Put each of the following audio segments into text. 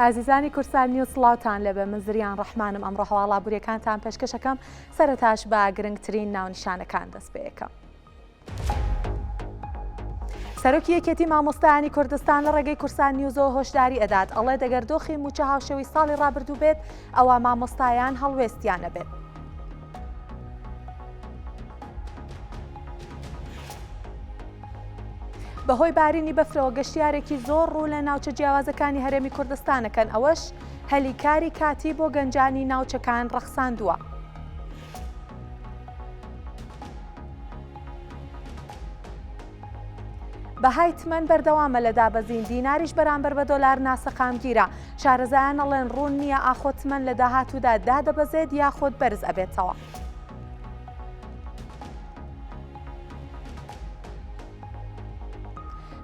ئازیزانی کوردسات نیوز سڵاوتان لێبێ من زریان ڕەحمانم ئەمڕۆ هەواڵە ئابووریەکانتان پێشکەشەکەم سەرەتاش بە گرنگترین ناونیشانەکان دەست پێ ئەکەم. سەرۆکی یەکێتی مامۆستایانی کوردستان لە ڕێگەی کوردسات نیوزەوە هۆشداری ئەدات ئەڵێت ئەگەر دۆخی مووچە هاوشێوەی ساڵی ڕابردوو بێت ئەوا مامۆستایان هەڵوێستیان ئەبێت. بەهۆی بارینی بەفرەوە گەشتیارێکی زۆر ڕوو لە ناوچە جیاوازەکانی هەرێمی کوردستانەکەن ئەوەش هەلی کاری کاتی بۆ گەنجانی ناوچەکان ڕەخساندووە. بەهای تمەن بەردەوامە لە دابەزین، دیناریش بەرامبەر بە دۆلار ناسەقامگیرە، شارەزایان ئەڵێن ڕوون نییە ئاخۆ تمەن لە داهاتوودا دادەبەزێت یاخود بەرز ئەبێتەوە.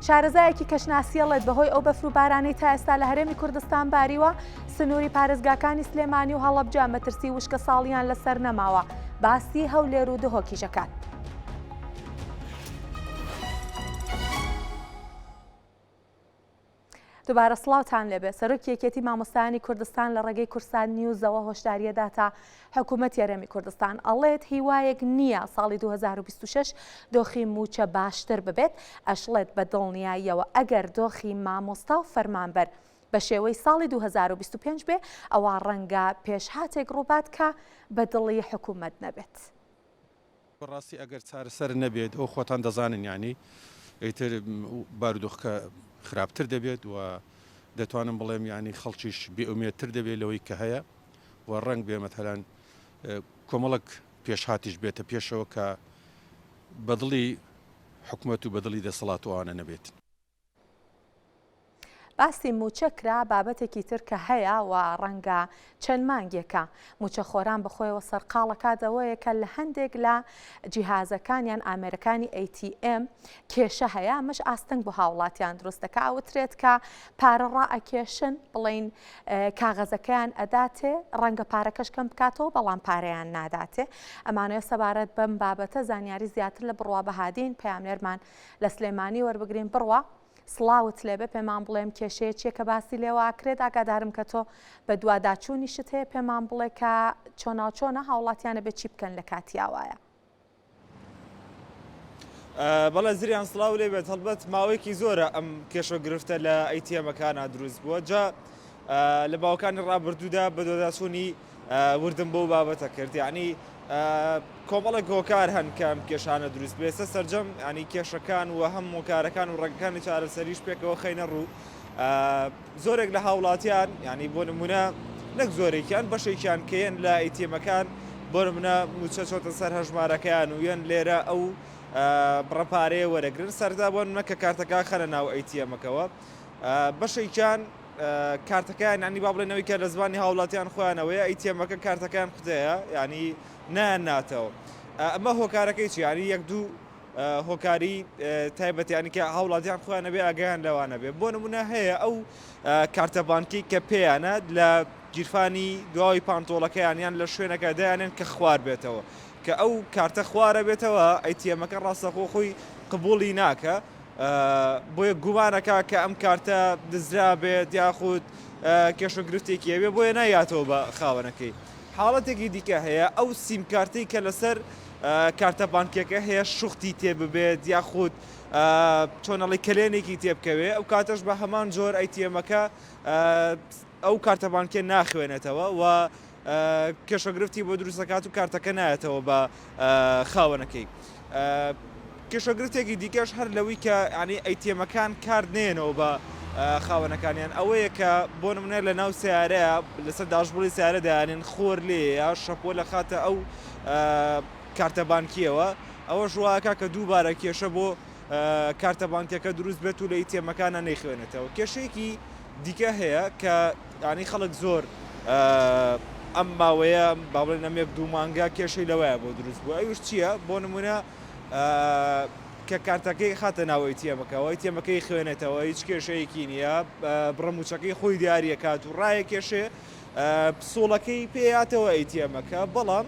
شارەزایەکی کەشناسی ئەڵێت بەهۆی ئەو بەفر و بارانەی تا ئێستا لە هەرێمی کوردستان باریوە، سنووری پارێزگاکانی سلێمانی و هەڵەبجە مەترسی وشکەساڵییان لەسەر نەماوە، باسی هەولێر و دهۆکیش ئەکات. دوبارە سڵاوتان لێبێ سەرۆکی یەکێتی مامۆستایانی کوردستان لە ڕێگەی کوردسات نیوزەوە هۆشداریە داتا حکوومەتی هەرێمی کوردستان ئەڵێت هیوایەک نییە ساڵی 2026 دۆخی مووچە باشتر ببێت ئەشڵێت بە دڵنیاییەوە ئەگەر دۆخی مامۆستا و فەرمانبەر بە شێوەی ساڵی 2025 بێ ئەوا ڕەنگە پێشهاتێک ڕووبات کە بە دڵی حکوومەت نەبێت. بەڕاستی ئەگەر چارەسەر نەبێت ئەو خۆتان دەزانن یانی ئیتر بارودۆخەکە خراپتر دەبێت و دەتوانم بڵێم یانی خەڵکیش بێئومێدتر دەبێت لەوەی کە هەیە و ڕەنگ بێ مەتەلەن کۆمەڵک پێشهاتیش بێتە پێشەوە کە بەدڵی حکومەت و بەدڵی دەسەڵات و ئەوانە نەبێت. باسی مووچە کرا، بابەتێکی تر کە هەیە و ڕەنگە چەند مانگێکە مووچەخۆران بەخۆیەوە سەرقاڵ ئەکات ئەوەیە کە لە هەندێک لە جیهازەکان یان ئامێرەکانی ATM کێشە هەیە ئەمەش ئاستەنگ بۆ هاوڵاتیان دروست دەکا ئەوترێت کە پارە ڕائەکێشن بڵین کاغەزەکەیان ئەداتێ ڕەنگە پارەکەش کەم بکاتەوە بەڵام پارەیان ناداتێ ئەمانەوێ سەبارەت بەم بابەتە زانیاری زیاتر لە بڕوا بەهادین پەیامنێرمان لە سلێمانی وەربگرین بڕوا سڵاوت لێبێ پێمان بڵێ ئەم کێشەیە چیە کە باسی لێوە ئەکرێت ئاگادارم کە تۆ بەدواداچوونیشت هەیە پێمان بڵێ کە چۆناوچۆنە هاوڵاتیان ئەبێ چی بکەن لە کاتی ئاوایە. بەڵێ زریان سڵاو لێ بێت هەڵبەت ماوەیەکی زۆرە ئەم کێشە و گرفتە لە ئەیتیەمەکانە دروست بووە جا لە باوەکانی ڕابردوودا بەدواداچوونی وردم بەو بابەتە کرد یعنی کۆمەڵێک هۆکار هەن کە ئەم کێشانە دروست بێ ئێستا سەرجەم ینی کێشەکان و هەم هۆکارەکان و ڕێگەکانی چارەسەریش پێکەوە خەینە ڕوو زۆرێک لە هاوڵاتیان ینی بۆ نمونە نەک زۆرێکیان بەشێکیان کەیەن لە ئەیتیەمەکان بۆ نمونە موچە چۆتە سەر هەژمارەکەیان و یەن لێرە ئەو بڕە پارەیە وەرەگرن سەردا بۆ نمونە کە کارتەکە خەنە ناو ئەیتیەمەکەوە بەشێکیان کارتەکەیان ینی با بڵێن ئەوەی کە لە زمانی هاوڵاتیان خۆیانەوەیە ئەیتیەمەکە کارتەکەیان قوتەیە ینی نایان ناتەوە ئەمە هۆکارەکەی چی ینی یەک دوو هۆکاری تایبەتیانی کە هاوڵاتیان خۆیان نەبێ ئاگیان لەوانە بێ بۆ نمونە هەیە ئەو کارتە بانکی کە پێیانە لە گیرفانی دواوی پانتۆڵەکەیان یان لە شوێنەکە دایانێن کە خوار بێتەوە کە ئەو کارتە خوارە بێتەوە ئەیتیەمەکە ڕاستەخۆ خۆی قبولی ناکە بۆیە گومانەکا کە ئەم کارتە دزرابێت یاخود کێشە گرفتێکی هەبێ بۆیە نایاتەوە بە خاوەنەکەی. حاڵەتێکی دیکە هەیە ئەو سیم کارتەی کە لەسەر کارتە بانکیەکە هەیە شوختی تێ ببێت یاخود چۆنەڵی کەلێنێکی تێ بکەوێ ئەو کاتەش بە هەمان جۆر ئەیتیەمەکە ئەو کارتە بانکیە ناخوێنێتەوە و کێشە گرفتی بۆ دروست دەکات و کارتەکە نایەتەوە بە خاوەنەکەی. کێشە گرفتێکی دیکەش هەر لەوەی کە ینی ئەیتیەمەکان کارت نێنەوە بە خاوەنەکانیان ئەوەیە کە بۆ نمونە لە ناو سیارەیە لەسەر داشبوڵی سیارە دایانن خۆر لێ یا شەپۆ لە خاتە ئەو کارتە بانکیەوە ئەوە ژواکە کە دووبارە کێشە بۆ کارتە بانکیەکە دروست بێت و لە ئیتیەمەکانە نەیخوێنێتەوە کێشەیەکی دیکە هەیە کە یانی خەڵک زۆر ئەم ماوەیە با بڵێن ئەم یەک دوو مانگە کێشەی لەوەیە بۆ دروست بوو ئەویش چییە بۆ نمونە کە کارتەکەی خاتە ناو ئەیتیەمەکەەوە ئەیتیەمەکەی خوێنێتەوە هیچ کێشەیەکی نییە بڕە موچەکەی خۆی دیاریەکات و ڕایە کێشێ پسوڵەکەی پێیاتەوە ئەیتیەمەکە بەڵام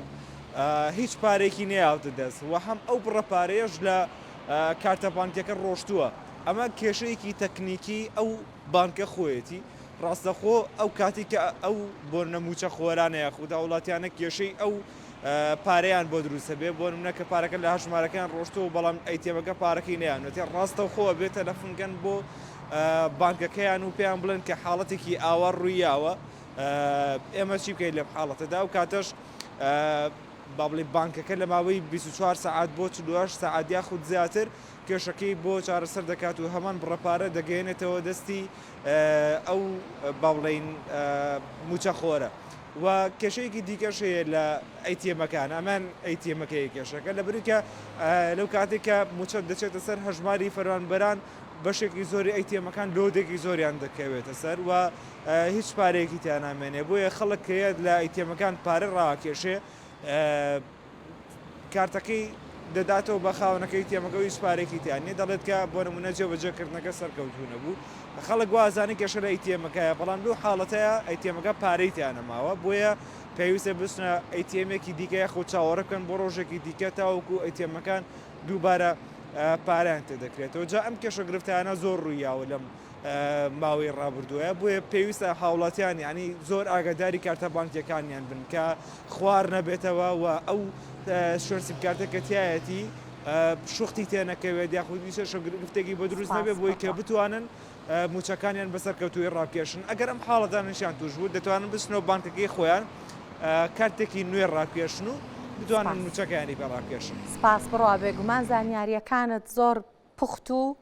هیچ پارێکی نەیاوتە دەست و هەم ئەو بڕە پارەیەش لە کارتە بانکیەکە ڕۆشتووە ئەمە کێشەیەکی تەکنیکی ئەو بانکە خۆیەتی. ڕاستەخۆ ئەو کاتی کە ئەو بۆنە موچە خۆرانە یاخود هاوڵاتیانە کێشەی ئەو پارەیان بۆ دروستە بێ بۆ نمونە کە پارەکە لە هەژمارەکەیان ڕۆشتووە بەڵام ئەیتیەمەکە پارەکەی نەیانوێتێ ڕاستەوخۆ ئەبێ تەلەفون کەن بۆ بانکەکەیان و پێیان بڵێن کە حاڵەتێکی ئاوا ڕوویاوە ئێمە چی بکەین لەم حاڵەتەدا و کاتەش با بڵێ بانکەکە لە ماوەی 24 سەعات بۆ 48 سەعات یاخود زیاتر کێشەکەی بۆ چارەسەر دەکات و هەمان بڕە پارە دەگەیەنێتەوە دەستی ئەو با بڵێین مووچەخۆرە و کێشەیەکی دیکەش هەیە لە ئەیتیەمەکان ئەمان ئەیتیەمەکەی کێشەکە لە بریکە لەو کاتێک کە مووچە دەچێتە سەر هەژماری فەرمانبەران بەشێکی زۆری ئەیتیەمەکان لۆدێکی زۆریان دەکەوێتە سەر و هیچ پارەیەکی تیا نامێنێ بۆیە خەڵک کە یەت لە ئەیتیەمەکان پارە ڕاکێشێ کارتەکەی دەداتەوە بە خاوەنەکەی تێمەکە و هیچ پارێکی تیا نیە دەڵێت کە بۆ نمونە جێبەجێکردنەکە سەرکەوتوو نەبوو خەڵک وازانێ کێشە لە ئەیتیەمەکەیە بەڵام لەو حاڵەتەیە ئەیتیەمەکە پارەی تیا نەماوە بۆیە پێویستە بچنە ئەیتیەمێکی دیکە یاخود چاوەڕێ بکەن بۆ ڕۆژێکی دیکە تاوەکو ئەیتیەمەکان دووبارە پارەیان تێدەکرێتەوە جا ئەم کێشە گرفتانە زۆر ڕوویاوە لەم ماوەی ڕابردووە بۆیە پێویستە هاوڵاتیان یانی زۆر ئاگاداری کارتە بانکیەکانیان بن کە خوار نەبێتەوە و ئەو شوێن سیمکارتە کە تایەتی شوختی تێنەکەوێت یاخود هیچ گرفتێکی بۆ دروست نەبێت بۆی کە بتوانن موچەکانیان بەسەرکەوتووی ڕابکێشن ئەگەر ئەم حاڵەتانەشیان توش بوو دەتوانن بچنەوە بانکەکەی خۆیان کارتێکی نوێ ڕابکێشن و بتوانن موچەکەیانی پێ ڕابکێشن. سپاس بڕوا بێگومان زانیاریەکانت زۆر پوخت و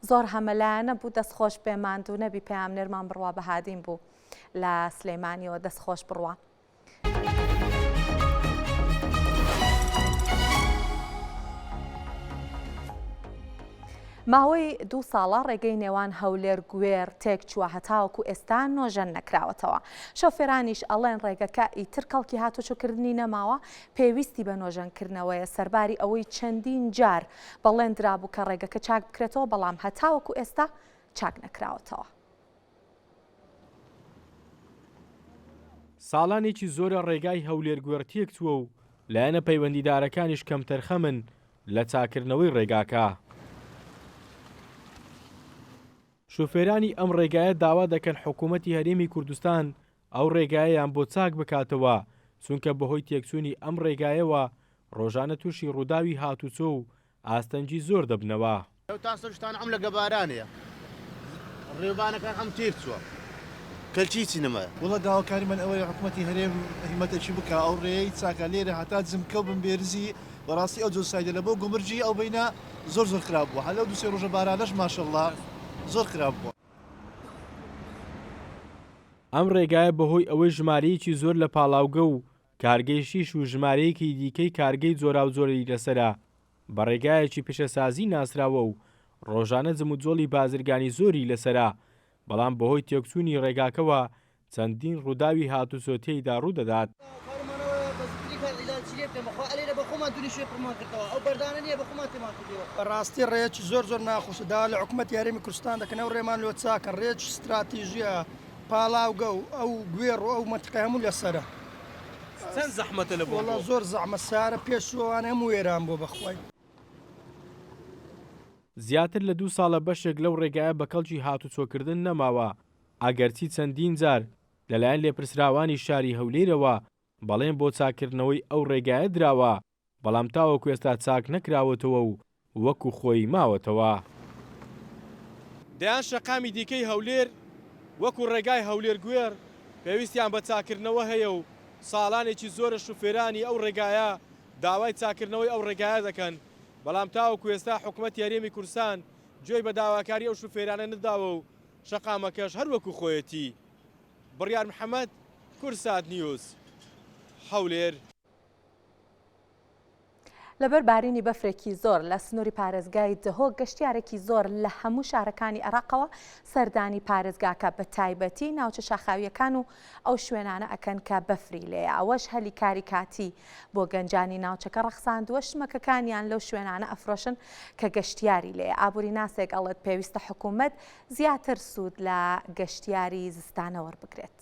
زۆر هەمەلایەنە بوو دەست خۆش بێ ماندوو نەبی پەیامنێرمان بڕوا بەهادین بوو لە سلەیمانیەوە دەست خۆش بڕوا. ماوەی دوو ساڵە ڕێگەی نێوان هەولێر گوێر تێکچووە هەتاوەکو ئێستا نۆژەن نەکراوەتەوە. شۆفێرانیش ئەڵێن ڕێگەکە ئیتر کەڵکی هاتوچۆکردنی نەماوە پێویستی بە نۆژەنکردنەوەیە سەرباری ئەوەی چەندین جار بەڵێن درابوو کە ڕێگەکە چاک بکرێتەوە، بەڵام هەتاوەکو ئێستا چاک نەکراوەتەوە. ساڵانێکی زۆرە ڕێگای هەولێر-گوێڕ تێکچووە و لایەنە پەیوەندیدارەکانیش کەمتەرخەمن لە چاککردنەوەی ڕێگاکە. شوفێرانی ئەم ڕێگایە داوا دەکەن حکوومەتی هەرێمی کوردستان ئەو ڕێگایەیان بۆ چاک بکاتەوە، چونکە بەهۆی تێکچوونی ئەم ڕێگایەوە ڕۆژانە تووشی ڕووداوی هاتوچۆ و ئاستەنگی زۆر دەبنەوە. لەو تاسەشتان ئەم لە گەبارانەیە ڕێوبانەکان ئەم تێک چوە کەلکی چی نەمایە. وەڵا داواکاری من ئەوەیە حکومەتی هەرێم هیمەتەکی بکا ئەو ڕێیەی چاکا لێرە هەتا جمکەو بن بێرزی بەڕاستی ئەو جۆسایدە لە بۆ گومرگی ئەو بەینە زۆر زۆر خراپ بوە هەر لەو دوو سێ ڕۆژە بارانەش ماشەڵا زۆر خراپ بوە. ئەم ڕێگایە بەهۆی ئەوەی ژمارەیەکی زۆر لە پاڵاوگە و کارگەی شیش و ژمارەیەکی دیکەی کارگەی جۆراوجۆری لەسەرە، بە ڕێگایەکی پیشەسازی ناسراوە و ڕۆژانە جموجۆڵی بازرگانی زۆری لەسەرە، بەڵام بەهۆی تێکچوونی ڕێگاکەوە چەندین ڕووداوی هاتوچۆ تێیدا ڕوودەدات. بەڕاستی ڕێیەکی زۆر زۆر ناخۆشە داوا لە حکومەتی هەرێمی کوردستان دەکەن ئەو ڕێمان لۆ چاکەن ڕێیەکی ستراتیژیە پاڵاوگە و ئەو گوێڕ و ئەو مەنتیقەی هەموو لەسەرە. چەند زەحمەتە لە بۆ وەڵا زۆر زەحمەت سارە پێش چووەوانە هەموو وێران بووە بەخوای. زیاتر لە دوو ساڵە بەشێک لەو ڕێگایە بە کەڵکی هاتوچۆکردن نەماوە، ئەگەرچی چەندین جار لەلایەن لێپرسراوانی شاری هەولێرەوە بەڵێن بۆ چاککردنەوەی ئەو ڕێگایە دراوە، بەڵام تاوەکو ئێستا چاک نەکراوەتەوە و وەکو خۆی ماوەتەوە. دەیان شەقامی دیکەی هەولێر وەکو ڕێگای هەولێر-گوێڕ پێویستیان بە چاککردنەوە هەیە و ساڵانێکی زۆرە شوفێرانی ئەو ڕێگایە داوای چاککردنەوەی ئەو ڕێگایە دەکەن، بەڵام تاوەکو ئێستا حکومەتی هەرێمی کوردستان گوێی بە داواکاری ئەو شوفێرانە نەداوە و شەقامەکەش هەر وەکو خۆیەتی. بڕیار محەمەد، کوردسات نیوز، هەولێر. لەبەر بارینی بەفرێکی زۆر لە سنووری پارێزگای دهۆک گەشتیارێکی زۆر لە هەموو شارەکانی عێراقەوە سەردانی پارێزگاکە بە تایبەتی ناوچە شاخاوییەکان و ئەو شوێنانە ئەکەن کە بەفری لێیە ئەوەش هەلی کاری کاتی بۆ گەنجانی ناوچەکە ڕەخساندووە شمەکەکانیان لەو شوێنانە ئەفرۆشن کە گەشتیاری لێیە ئابووریناسێک ئەڵێت پێویستە حکوومەت زیاتر سوود لە گەشتیاری زستانە وەربگرێت.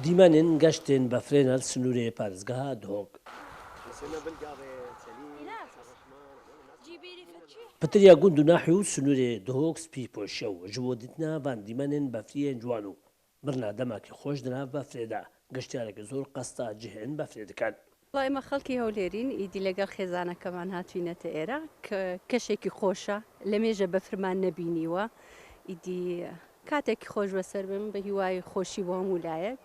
دیمەنên geştên befrê ne li sinûrê parêzgeha Duhok. پتریا گوند و ناحیە و سنوورێ دهۆک سپی پۆشیە و ji bo dîtina van dîmenên befriyên ciwan û birina demekî xweş di nav befrê de geştyarekî zor qesta cihên befrê dikin. وەڵا ئێمە خەڵکی هەولێرین ئیدی لەگەڵ خێزانەکەمان هاتوینەتە ئێرە کەشێکی خۆشە لەمێژە بەفرمان نەبینیوە ئیدی کاتێکی خۆش بەسەر بم بە هیوای خۆشی بۆ هەموو لایەک.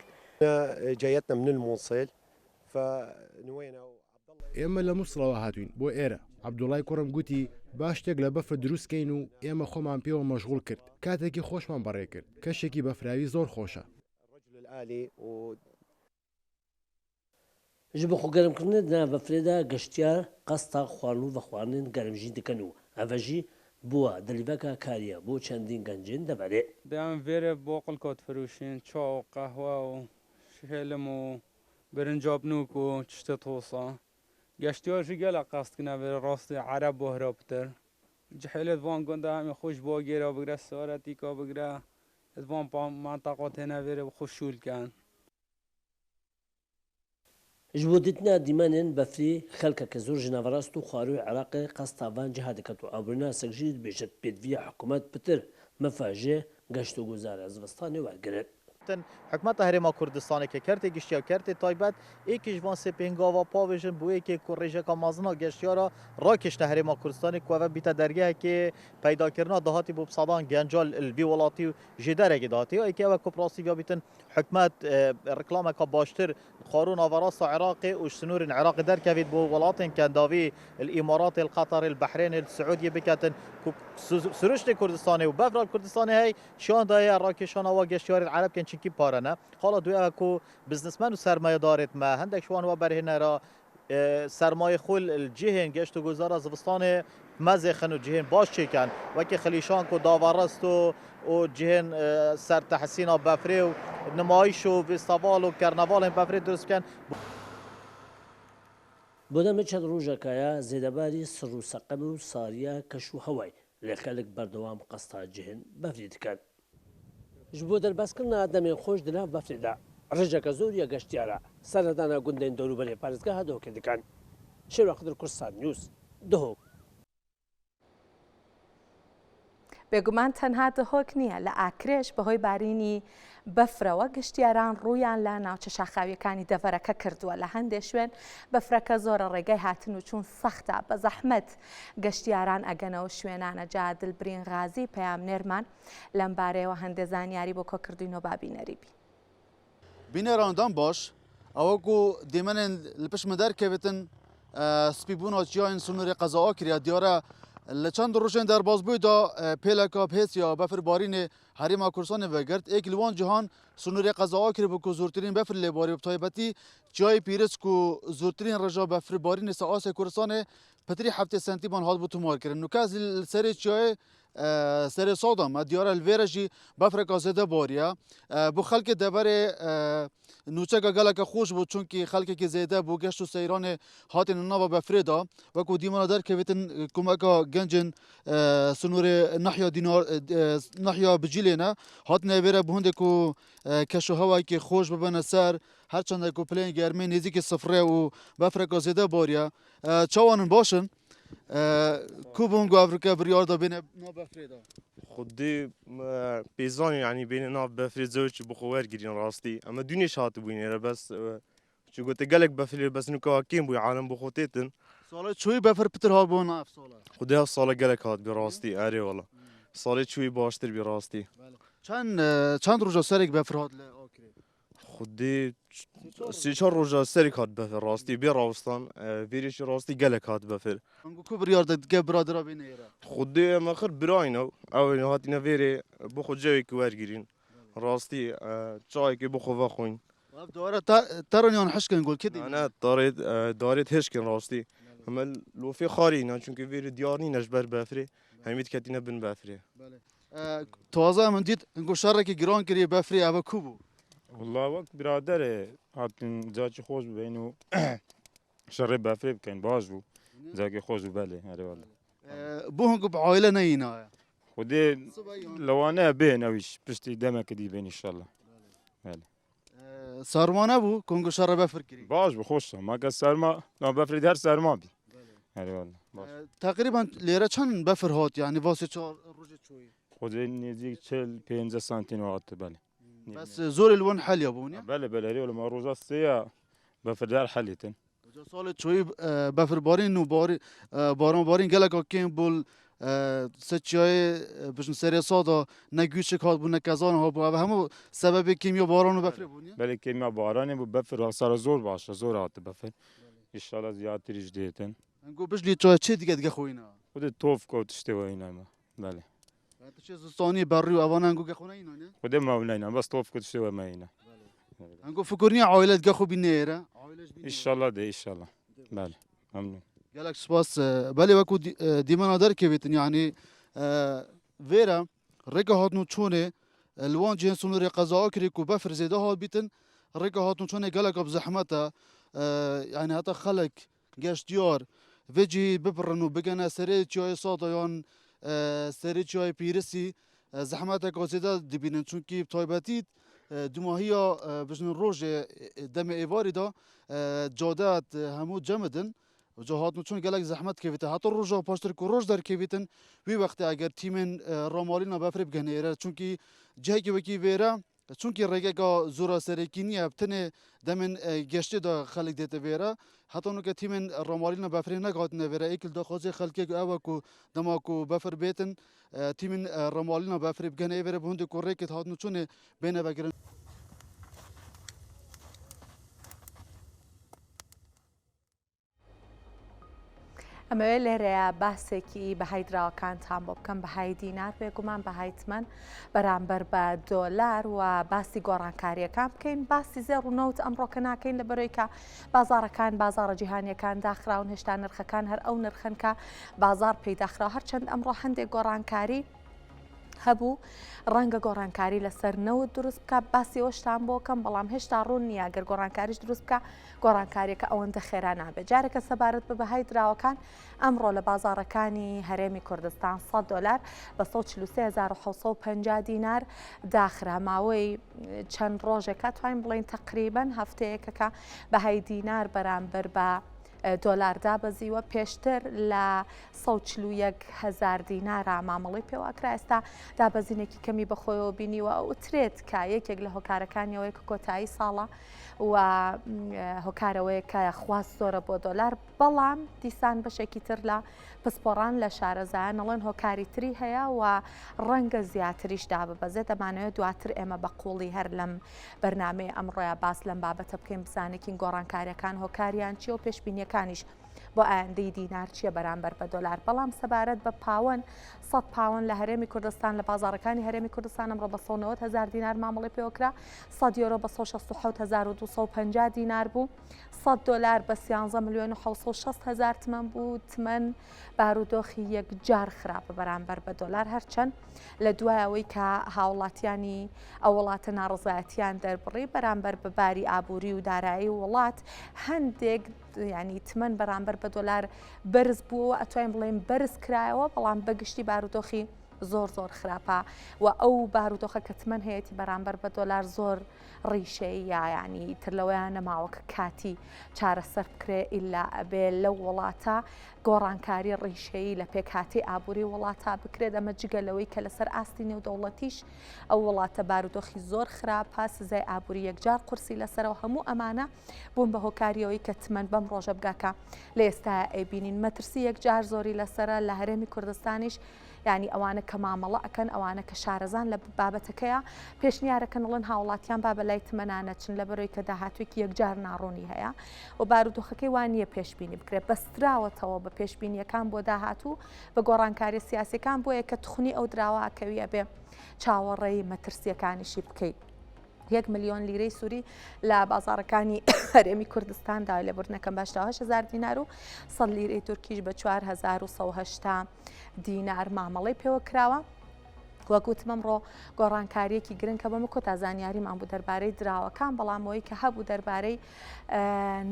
جايتنا من الموصل فنوينا ئێمە لە موسڵەوە هاتووین بۆ ئێرە، عەبدوڵای کوڕم گوتی با شتێک لە بەفر دروست کەین و ئێمە خۆمان پێوە مەشغوڵ کرد، کاتێکی خۆشمان بەڕێ کرد، کەشێکی بەفراوی زۆر خۆشە. Ji bo xwegermkirinê di nav befrê de geştyar qesta xwarin û vexwarinên germ jî dikin û ev jî bûye delîveka kariye bo çendîn gencên deverê. Dê em vêrê boqilka difroşin, ça û qehwe û şêlim û birinca binûk û tiştê tosa. Geştyar jî gelek qest dikine vêrê rastî ereb bo hira pitir. Cihêlê di van gunda hemî xwe ji bagêra bigire, saretîka bigire, di van menteqa têne vêrê bi xwe şûl dikin. Ji bo dîtina dîmenên befrî xelkeke zor ji naverast û xwarûyê Iraqê qesta van ciha diket û aborînasek jî dibêje pêdiviya hikûmet pitir mefa ji geştûguzara zivistanê wergirin. Hikûmeta Herêma Kurdistanê ke kertê giştî ya kertê taybet êkê ji van sê pêngava pavêjin bo yekê ku rêjeka mezin a geştyara rakêşne Herêma Kurdistanê ku ev bîte dergehekê peydakirina dahatî bo bi sedan genca li vî welatî û jêderekê dahatî ya yekê ew e ku bi rastî viya bîtin hikûmet reklameka baştir Xwarû naverasta Iraqê û ji sinûrên Iraqê derkevît bo welatên Kendavî, li Îmaratê, li Qeterê, li Behrênê, li Siûdiyê biketin ku siruştê Kurdistanê û befra li Kurdistanê hey şiyan daye rakêşana wa geştyarên Ereb kên çinkî pare ne. Xala duê ew e ku biznismen û sermayedarên me hindek ji wan wa berhênera sermayê xwe li cihên geştûguzara zivistanê mezêxin û cihên baş çêkin wekî xilîşank û daverest û û cihên ser tehsîna befrê û nimayîş û fêsteval û kernevalên befrê dirust bikin. Bo demê çend rojeka ye zêdebarî sir û seqem û sariya keş û hewayê Lê xelk berdewam qesta cihên befrê dikin. Ji bo derbaskirina demên xweş di nav befrê de rêjeke zor ya geştyar e seredana gundên dorûberê parêzgeha Dihokê dikin. Şêrwa Xidir Kurdistan News, Dihok. بێگومان تەنها دهۆک نییە، لە ئاکرێش بەهۆی بارینی بەفرەوە گەشتیاران ڕوویان لە ناوچە شاخاوییەکانی دەڤەرەکە کردووە، لە هەندێ شوێن بەفرەکە زۆرە ڕێگای هاتن و چوون سەختە، بە زەحمەت گەشتیاران ئەگەنەوە شوێنانە، جا دلبرین غازی پەیامنێرمان لەمبارەیەوە هەندێ زانیاری بۆ کۆکردوینەوە با بینەری بین. بینەران دەم باش، ئەوە کو دیمەنێن li پشت min derkevtin spîbûna çiyayên Sunûrê qeza Akirê diyare li çend rojên derbasbûyî de pêleka bi hêz ya befirbarînê Herêma Kurdistanê vegirt. Êk li wan cihan Sunûrê qeza Akirê bû ku zortirîn befir lê barî bi taybetî çiyayê Pîriz ku zortirîn rêja befirbarînê ser asê Kurdistanê pitirî 70 sentîman hatibû tomarkirin. Nûke ez li serê çiyayê Serê Sada me diyar e li vê re jî befreka zêde bariye. Bo xelkê deverê nûçeka geleke xweş bû çunkî xelkekî zêde bû geşt û seyranê hatên li nava befrê de. Wekû dîmana derkevîtin komeka gencên sinûrê nahya dînar nahya Bicîlê ne hatine vê re bi hindê ku keşûhewayekî xweş bibine ser her çende ku pileyên germê nêzîkî sifrê û befreka zêde bariye. Çawan in baş in? Ku bûn ku Afrika biryar da bêne nav befrê de? Xwedê pêzanî yanî bêne nav befrê zewç bi xwe wergirîn rastî. Em dûnê hatibûyîn êre bes çi gote gelek befrê bes nûka kêm bûye alem bi xwe têtin. Sala çûyî befr pitir hatibû na ev sala? Xwedê ev sala gelek hat bî rastî erê wela. Salê çûyî baştir bî rastî. Çend çend roja serek befr hat li Akrê? Xwedê sê çar roja serek hat befir rastî bê rawestan vêrê jî rastî gelek hat befir. Ango ku biryar de dike biradera bê neyêre? Xwedê em xir birayîn ew ew hatîne vêrê bo xwe cewekî wergirîn rastî çayekê bo xwe vexwîn. Ev dare terin yan hişkin gul kê dî? Na darê darê hişkin rastî. Heme lofê xarî ne çunkî vêrê diyar nîne ji ber befrê hemî diketîne bin befrê. Taze min dît ku şerekî giran kiriye befrê ev ku bû? Walla wek biraderê hatin cakî xweş bibin û şerê befrê bikin baş bû. Cakî xweş bû belê herê walla. Bo hin ku bi aile neyînaye. Xwedê lewane bên ew îş piştî demeke dî bên înşallah. Belê. Sarma nebû ku hin ku şerê befr kirî. Baş bû xweş e. Ma ke serma na befrê her serma bî. Herê walla. باش. تەقریبا لێرە چەند بەفر هات یانی ڤا سێ چوار ڕۆژێ چۆیی؟ خودێ نێزیک 40 50 سانتین هات بەلێ. بەس زۆرێ لوەن حەلیا بوو نیە؟ بەلێ بەلێ هەرێ وەڵا ما ڕۆژا سێیە بەفردار حەلیتن. جا ساڵێ چۆیی بەفر بارین و باران بارین گەلەکا کێم بوو سە چیایێ بژن سەرێ سادا نە گویچک هات بوو نە کەزان هات بوو ئەوە هەموو سەبەبێ کێمیا باران و بەفرێ بوو نیە؟ بەلێ کێمیا بارانێ بوو بەفر ساڵە زۆر باشە زۆر هات بەفر ئیشاڵا زیاتریش دێتن. ئەنگۆ بژلی چای چێ دیگە دیگە خۆینە؟ خودێ تۆفکە و تشتێ وەینە مە بەلێ. تشێ زستانی بەڕی و ئەوانە ئەنگۆ گە خۆ نەینە نیە؟ خودێ مەونەینە بەس تۆفکە تشتێ وە مەینە. ئەنگۆ فکر نیە عایلەت گە خۆ بینێ ئێرە؟ ئیشاڵا دێ ئیشاڵا بەلێ مەمنون. گەلەک سپاس بەلێ وەکو دیمەنا دەرکەوێتن یعنی ڤێرە ڕێگە هاتن و چۆنێ لوان جێن سنوورێ قەزا کرێ کو بەفر زێدە هات بیتن ڕێگە هاتن و چۆنێ گەلەکە بزەحمەتە یعنی هەتا خەلک گەشتیار vê cihî bibirrin û bigene serê çiyayê Sada yan serê çiyayê Pîrisî zehmeteke zêde dibînin çunkî bi taybetî dumahiya bijinin rojê demê êvarî de cade hemû cemidin ca hatin çûn gelek zehmet kevîte heta roja paştir ku roj derkevîtin wî wextê eger tîmên ramalîna befrê bigihne êre çunkî cihekî wekî vêre Çunkî rêgeka zora serekî niye, bi tenê demên geştê de xelk dête vêre. Heta nûke tîmên ramalîna befrê negatine vêre. Êkil daxwazê xelkê ku ew e ku dema ku befir bêtin tîmên ramalîna befrê bigihne ê vêre bi hûndê ku rêkê hatin û çûnê bêne vekirin. ئەمەوێت لێرەیە باسێکی بەهای دراوەکانتان بۆ بکەم بەهای دینار بێگومان بەهای تمەن بەرامبەر بە دۆلار و باسی گۆڕانکاریەکان بکەین باسی زێڕ و نەوت ئەمڕۆکە ناکەین لە بەرەی کە بازارەکان بازارە جیهانیەکان داخراون هێشتا نرخەکان هەر ئەو نرخن کە بازار پێی داخرا هەرچەند ئەمڕۆ هەندێک گۆڕانکاری هەبوو ڕەنگە گۆڕانکاری لەسەر نەوت دروست بکە باسی ئەوشتان بۆ کەم بەڵام هێشتا ڕوون نییە گەر گۆڕانکاریش دروست بکە گۆڕانکاریەکە ئەوەندە خێرا نابێت جارێکە سەبارەت بە بەهای دراوەکان ئەمڕۆ لە بازاڕەکانی هەرێمی کوردستان 100 دلار بە 143750 دینار داخرا ماوەی چەند ڕۆژێکە توانین بڵین تقریبا هەفتەیەکەکە بەهای دینار بەرامبەر بە دۆلار دابەزیوە پێشتر لە 141 هزار دینارا مامەڵەی پێواکرا ئێستا دابەزینێکی کەمی بەخۆیەوە بینیوە ئەوترێت کە یەکێک لە هۆکارەکانیەوەی کە کۆتایی ساڵە و هۆکار ئەوەیە کە خواست زۆرە بۆ دۆلار، بەڵام دیسان بەشێکی تر لە پسپۆڕان لە شارەزایان ئەڵێن هۆکاری تری هەیە و ڕەنگە زیاتریش داببەزێت، دەمانەوێت دواتر ئێمە بە قوڵی هەر لەم بەرنامەی ئەمڕۆیا باس لەم بابەتە بکەین بزانێکین گۆڕانکاریەکان هۆکاریان چیە و پێشبینیەکانیش بۆ ئایندەی دینار چییە بەرامبەر بە دۆلار، بەڵام سەبارەت بە پاوەن، سەد پاوەن لە هەرێمی کوردستان لە بازاڕەکانی هەرێمی کوردستان ئەمڕۆ بە 190 هەزار دینار مامەڵەی پێوەکرا، 100 یۆرۆ بە 167250 دینار بوو، 100 دۆلار بە 13 ملیۆن و 760 هەزار تمەن بوو، تمەن بارودۆخی یەکجار خراپە بەرامبەر بە دۆلار هەرچەند لە دوای ئەوەی کە هاوڵاتیانی ئەو وڵاتە ناڕەزایەتیان دەربڕی بەرامبەر بە باری ئابووری و دارایی وڵات هەندێک یانی تمەن بەرامبەر بە دۆلار بەرز بووەوە ئەتوانین بڵێین بەرز کرایەوە بەڵام بەگشتی بارودۆخی زۆر زۆر خراپە و ئەو بارودۆخە کە تمەن هەیەی بەرامبەر بە دۆلار زۆر ڕیشەیە ینی تر لەوەیان نەماوە کە کاتی چارەسەر بکرێ ئیلا ئەبێ لەو وڵاتە گۆڕانکاری ڕیشەیی لە پێکهاتەی ئابووری وڵاتە بکرێت ئەمە جگە لەوەی کە لەسەر ئاستی نێودەوڵەتیش ئەو وڵاتە بارودۆخی زۆر خراپە سزای ئابووری یەکجار قورسی لەسەرەوە هەموو ئەمانە بوون بە هۆکاری ئەوەی کە تمەن بەم ڕۆژە بگا کە لە ئێستایا ئەیبینین مەترسی یەکجار زۆری لەسەرە لە هەرێمی کوردستانیش یعنی ئەوانە کە مامەڵە ئەکەن ئەوانە کە شارەزان لە بابەتەکەیە پێشنیارەکەن ئەڵێن هاوڵاتیان با بەلای تمەنا نەچن لەبەرەوەی کە داهاتوێکی یەکجار ناڕوونی هەیە و بارودۆخەکەی وا نییە پێشبینی بکرێت بەستراوەتەوە بە پێشبینیەکان بۆ داهاتوو بە گۆڕانکاریە سیاسەکان بۆیە کە تخنی ئەو دراوە ئەکەوی ئەبێ چاوەڕێی مەترسیەکانیشی بکەیت. یەک ملیۆن لیرەی سووری لە بازاڕەکانی هەرێمی کوردستان داوای لێبوردنەکەم بە 88 هزار دینار و 100 لیرەی تورکیش بە 4180 دینار مامەڵەی پێوە کراوە. وەک وتم ئەمڕۆ گۆڕانکاریەکی گرنگ کە بەمە کۆتا زانیاریمان بوو دەربارەی دراوەکان بەڵامەوەی کە هەبوو دەربارەی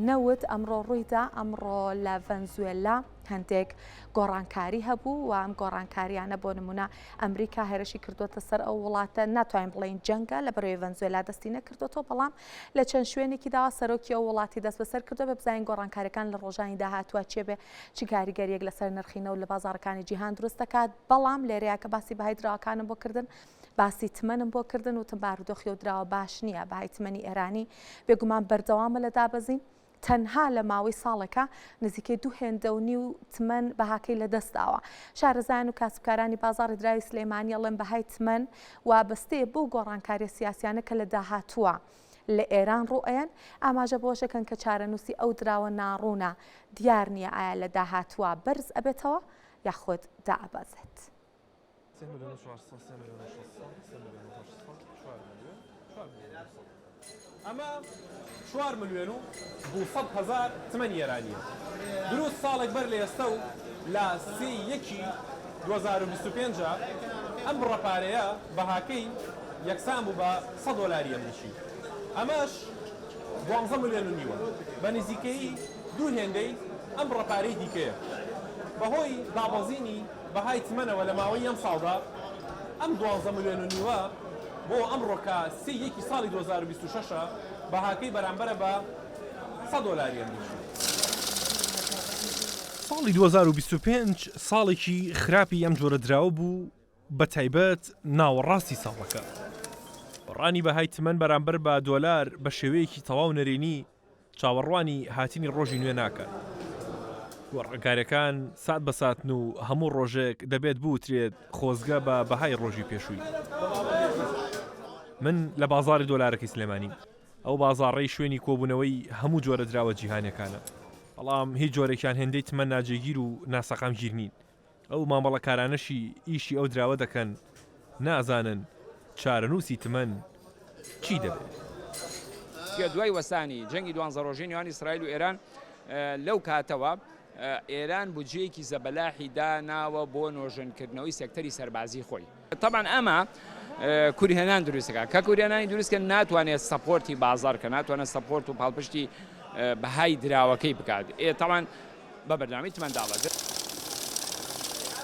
نەوت ئەمڕۆ ڕوویدا ئەمڕۆ لە ڤەنزوێلا. هەندێک گۆڕانکاری هەبوو و ئەم گۆڕانکاریانە بۆ نمونە ئەمریکا هێرشی کردوتە سەر ئەو وڵاتە ناتوانین بڵێین جەنگە لە بەرەوەی ڤەنزوێلا دەستی نەکردوەوە بەڵام لە چەند شوێنێکی داوا سەرۆکی ئەو وڵاتی دەست بەسەر کردو بە بزانین گۆڕانکاریەکان لە ڕۆژانی داهاتوە چێ بێ چ کاریگەریەک لەسەر نرخی نەوت لە بازاڕەکانی جیهان دروست دەکات بەڵام لێرەیە کە باسی بەهای دراوەکانم بۆ کردن باسی تمەنم بۆ کردن وتم بارودۆخی ئەو دراوە باش نییە بەهای تمەنی ئێرانی بێگومان بەردەوامە لە دابەزین تەنها لە ماوەی ساڵێکا نزیکەی دوو هێندە و نیو تمەن بەهاکەی لەدەستداوە. شارەزایان و کاسبکارانی بازاڕی دراوی سلێمانی ئەڵێن بەهای تمەن وابەستەیە بەو گۆڕانکاریە سیاسیانە کە لە داهاتووە لە ئێران ڕووئەیەن، ئاماژە بەوەشەکەن کە چارەنووسی ئەو دراوە ناڕوونە، دیار نییە ئایا لە داهاتووە بەرز ئەبێتەوە یاخود دائەبەزێت. سێ ملیۆن و 400 سێ ملیۆن و 600 سێ ملیۆن و 800 چوار ملیۆن چوار ملیۆن و 200 ئەمە چوار ملیۆن و 200 هەزار تمەنی ئێرانییە. دروست ساڵێک بەر لە ئێستە و لە سێی یەکی 2025 ئەم بڕە پارەیە بەهاکەی یەکسان بوو بە 100 دۆلاری ئەمریکی. ئەمەش دوانزە ملیۆن و نیوە، بە نزیکەیی دوو هێندەی ئەم بڕە پارەی دیکەیە. بەهۆی دابەزینی بەهای تمەنەوە لە ماوەی ئەمساڵدا ئەم دوانزە ملیۆن و نیوە بۆ ئەمڕۆ کە سێی یەکی ساڵی 2026 ە بەهاکەی بەرامبەرە بە 100 دۆلاری ئەمریکی. ساڵی 2025 ساڵێکی خراپی ئەم جۆرە دراوە بوو بەتایبەت ناوەڕاستی ساڵەکە. گۆڕانی بەهای تمەن بەرامبەر بە دۆلار بە شێوەیەکی تەواو نەرێنی چاوەڕوانی هاتنی ڕۆژی نوێ ناکات. گۆڕانکاریەکان سات بە ساتن و هەموو ڕۆژێک دەبێت بوترێت خۆزگە بە بەهای ڕۆژی پێشووی. من لە بازاڕی دۆلارەکەی سلێمانیم، ئەو بازاڕەی شوێنی کۆبوونەوەی هەموو جۆرە دراوە جیهانیەکانە، بەڵام هیچ جۆرێکیان هێندەی تمەن ناجێگیر و ناسەقامگیر نین. ئەو مامەڵەکارانەشی ئیشی ئەو دراوە دەکەن نازانن چارەنووسی تمەن چی دەبێت. دوای وەستانی جەنگی دوانزە ڕۆژەی نێوان ئیسرائیل و ئێران، لەو کاتەوە ئێران بودجەیەکی زەبەلاحی داناوە بۆ نۆژەنکردنەوەی سێکتەری سەربازی خۆی. تەبعەن ئەمە کورهێنان دروست دەکات، کە کورهێنانی دروست کرد ناتوانێت support ی بازاڕ کە ناتوانێت support و پاڵپشتی بەهای دراوەکەی بکات. ئێ تەبعەن بە بەرنامەی تمەن دابەزێت.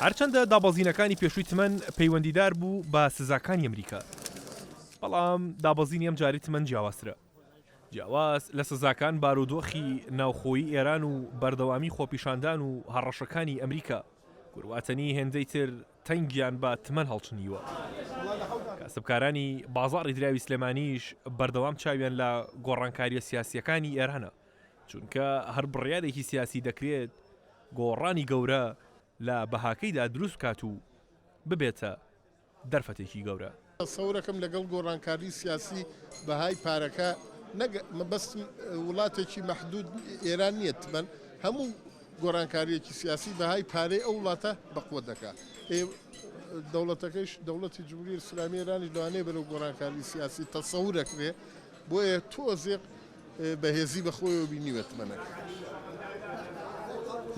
هەرچەندە دابەزینەکانی پێشووی تمەن پەیوەندیدار بوو بە سزاکانی ئەمریکا، بەڵام دابەزینی ئەمجارەی تمەن جیاوازترە. جیاواز لە سزاکان بارودۆخی ناوخۆیی ئێران و بەردەوامی خۆپیشاندان و هەڕەشەکانی ئەمریکا گورواتەنی هێندەی تر تەنگیان بە تمەن هەڵچنیوە. کاسبکارانی بازاڕی دراوی سلێمانیش بەردەوام چاویان لە گۆڕانکارییە سیاسییەکانی ئێرانە، چونکە هەر بڕیارێکی سیاسی دەکرێت گۆڕانی گەورە لە بەهاکەیدا دروست بکات و ببێتە دەرفەتێکی گەورە. تەسەورەکەم لەگەڵ گۆڕانکاری سیاسی بەهای پارەکە نەک مەبەستم وڵاتێکی مەحدود ئێران نییە تمەن هەموو گۆڕانکاریەکی سیاسی بەهای پارەی ئەو وڵاتە بەقوەت دەکا ئێ دەوڵەتەکەیش دەوڵەتی جمهوری ئیسلامی ئێرانیش لەوانەیە بەرەو گۆڕانکاری سیاسی تەسەورەکرێ بۆیە تۆزێک بەهێزی بە خۆیەوە بینیوە تمەنەکە.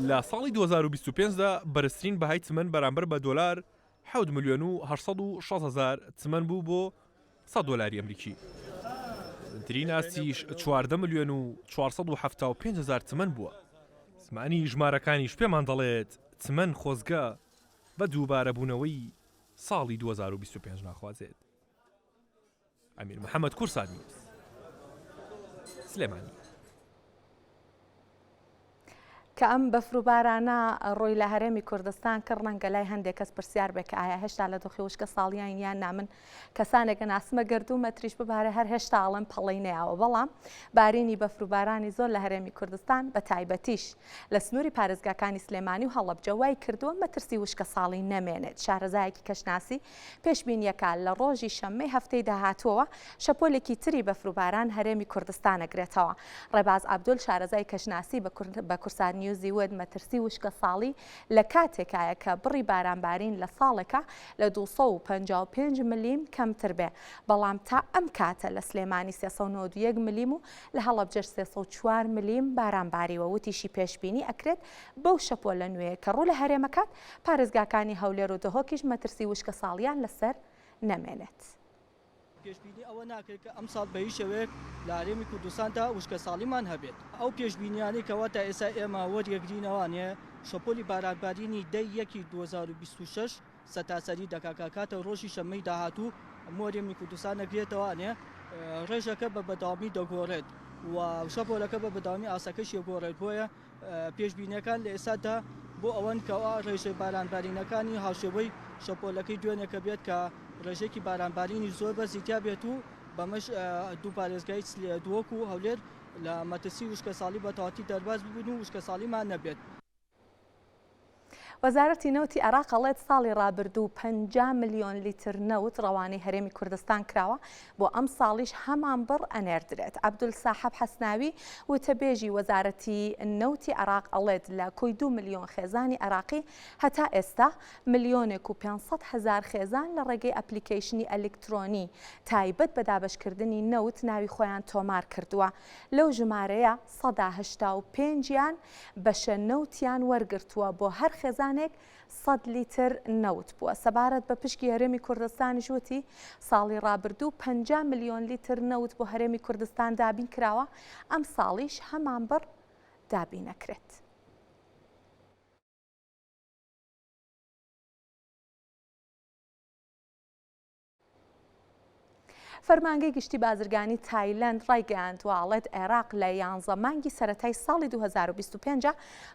لە ساڵی 2025 دا بەرزترین بەهای تمەن بەرامبەر بە دۆلار حەوت ملیۆن و 860 هەزار تمەن بوو بۆ 100 دۆلاری ئەمریکی. نزمترین ئاستیش 14 ملیۆن و 475 هەزار تمەن بووە. زمانی ژمارەکانیش پێمان دەڵێت تمەن خۆزگە بە دووبارەبوونەوەی ساڵی 2025 ناخوازێت. ئەمیر محەمەد کوردسات نیوز سلێمانی. کە ئەم بەفر و بارانە ڕووی لە هەرێمی کوردستان کرد ڕەنگە لای هەندێک کەس پرسیار بێ کە ئایا هێشتا لە دۆخی وشکە ساڵیان یان نا من کەسانێکە ناسمە گەردوو مەتریش ببارێ هەر هێشتا ئەڵێم پەڵەی نەیاوە بەڵام بارینی بەفر و بارانی زۆر لە هەرێمی کوردستان بە تایبەتیش لە سنووری پارێزگاکانی سلێمانی و هەڵەبجە وای کردووە مەترسی وشکە ساڵی نەمێنێت شارەزایەکی کەشناسی پێشبینییەکە لە ڕۆژی شەممەی هەفتەی داهاتووەوە شەپۆلێکی تری بەفر و باران هەرێمی کوردستان ئەگرێتەوە. ڕێباز عەبدول شارەزای کەشناسی بە کوردسات نیوزی وت، مەترسی وشکەساڵی لە کاتێکایە کە بڕی بارانبارین لە ساڵێکا لە 255 ملیم کەمتر بێ، بەڵام تا ئەم کاتە لە سلێمانی 391 ملیم و لە هەڵەبجەش 304 ملیم باران باریوە. وتیشی پێشبینی ئەکرێت بەو شەپۆلە نوێیە کە ڕوو لە هەرێمەکات پارێزگاکانی هەولێر و دهۆکیش مەترسی وشکەساڵییان لەسەر نەمێنێت. پێشبینی ئەوە ناکرێت کە ئەمساڵ بە هیچ شێوەیەک لە هەرێمی کوردستاندا وشکەساڵیمان هەبێت. ئەو پێشبینیانەی کەوا تا ئێستا ئێمە وەریەگرینەوانێ شەپۆلی بارانبارینی دە یەکی 2026 سەتاسەری دەکات کە کاتە ڕۆژی شەممەی داهاتوو هەموو هەرێمی کوردستان دەگرێتەوانێ ڕێژەکە بە بەداوامی دەگۆڕێت و شەپۆلەکە بە بەداوامی ئاستەکەشی دەگۆڕێت بۆیە پێشبینیەکان لە ئێستادا بۆ ئەوەن کەوا ڕێژەی بارانبارینەکانی هاوشێوەی شەپۆلەکەی دوێنێکە بێت کە ڕێژەیەکی بارانبارینی زۆر بەرزی تیا بێت و بەمەش دوو پارێزگای دهۆک و هەولێر لە مەترسی وشکەساڵی بە تەواوەتی دەرباز ببن و وشکەساڵیمان نەبێت. وەزارەتی نەوتی عێراق ئەڵێت ساڵی ڕابردوو 50 ملیۆن لیتر نەوت ڕەوانەی هەرێمی کوردستان کراوە، بۆ ئەمساڵیش هەمان بڕ ئەنێردرێت. عەبدول ساحەب حەسناوی وتەبێژی وەزارەتی نەوتی عێراق ئەڵێت لە کۆی دوو ملیۆن خێزانی عێراقی هەتا ئێستا ملیۆنێک و 500 هەزار خێزان لە ڕێگەی ئەپلیکەیشنی ئەلیکترۆنی تایبەت بە دابەشکردنی نەوت ناوی خۆیان تۆمار کردووە لەو ژمارەیە 85% یان بەشە نەوتیان وەرگرتووە بۆ هەر خێزانێک سەد لیتر نەوت بووە. سەبارەت بە پشکی هەرێمی کوردستانیش وتی، ساڵی ڕابردوو 50 ملیۆن لیتر نەوت بۆ هەرێمی کوردستان دابین کراوە، ئەمساڵیش هەمان بڕ دابینەکرێت. فەرمانگەی گشتی بازرگانی تایلەند ڕایگەیاندووە، ئەڵێت عێراق لە یانزە مانگی سەرەتای ساڵی 2025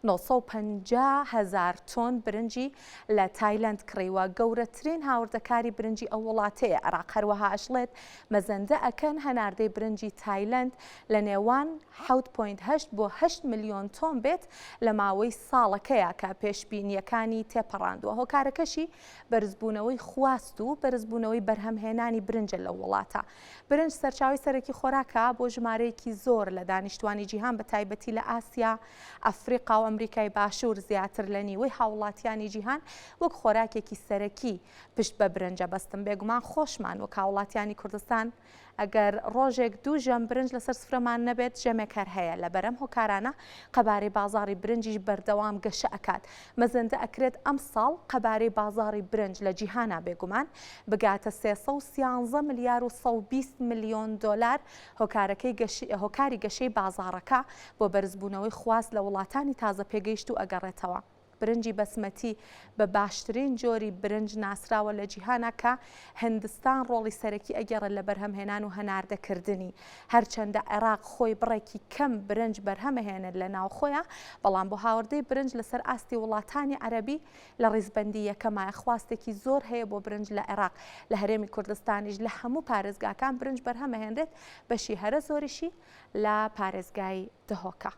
950 هەزار تۆن برنجی لە تایلەند کڕیوە، گەورەترین هاوردەکاری برنجی ئەو وڵاتەیە. عێراق هەروەها ئەشڵێت، مەزەندە ئەکەن هەناردەی برنجی تایلەند لە نێوان 7.8 بۆ 8 ملیۆن تۆن بێت لە ماوەی ساڵەکەیا کە پێشبینییەکانی تێپەڕاندووە، هۆکارەکەشی بەرزبوونەوەی خواست و بەرزبوونەوەی بەرهەمهێنانی برنجە لەو وڵاتە. برنج سەرچاوەی سەرەکی خۆراکە بۆ ژمارەیەکی زۆر لە دانیشتوانی جیهان بە تایبەتی لە ئاسیا، ئەفریقا و ئەمریکای باشوور زیاتر لە نیوەی هاوڵاتیانی جیهان وەک خۆراکێکی سەرەکی پشت بە برنج ئەبەستن بێگومان خۆشمان وەک هاوڵاتیانی کوردستان ئەگەر ڕۆژێک دوو ژەم برنج لەسەر سفرەمان نەبێت ژەمێک هەر هەیە، لەبەر ئەم هۆکارانە قەبارەی بازاڕی برنجیش بەردەوام گەشە ئەکات، مەزەندە ئەکرێت ئەمساڵ قەبارەی بازاڕی برنج لە جیهانا بێگومان بگاتە 313 ملیار و 120 ملیۆن دۆلار، هۆکارەکەی هۆکاری گەشەی بازاڕەکە بۆ بەرزبوونەوەی خواست لە وڵاتانی تازە پێگەیشتوو ئەگەڕێتەوە. برنجی بەسمەتی بە باشترین جۆری برنج ناسراوە لە جیهانا کە هندستان ڕۆڵی سەرەکی ئەگێڕێت لە بەرهەمهێنان و هەناردەکردنی. هەرچەندە عێراق خۆی بڕێکی کەم برنج بەرهەمەهێنێت لە ناوخۆیا، بەڵام بۆ هاوردەی برنج لەسەر ئاستی وڵاتانی عەرەبی لە ڕیزبەندی یەکەمایە. خواستێکی زۆر هەیە بۆ برنج لە عێراق. لە هەرێمی کوردستانیش لە هەموو پارێزگاکان برنج بەرهەمەهێنرێت، بەشی هەرە زۆریشی لە پارێزگای دهۆکە.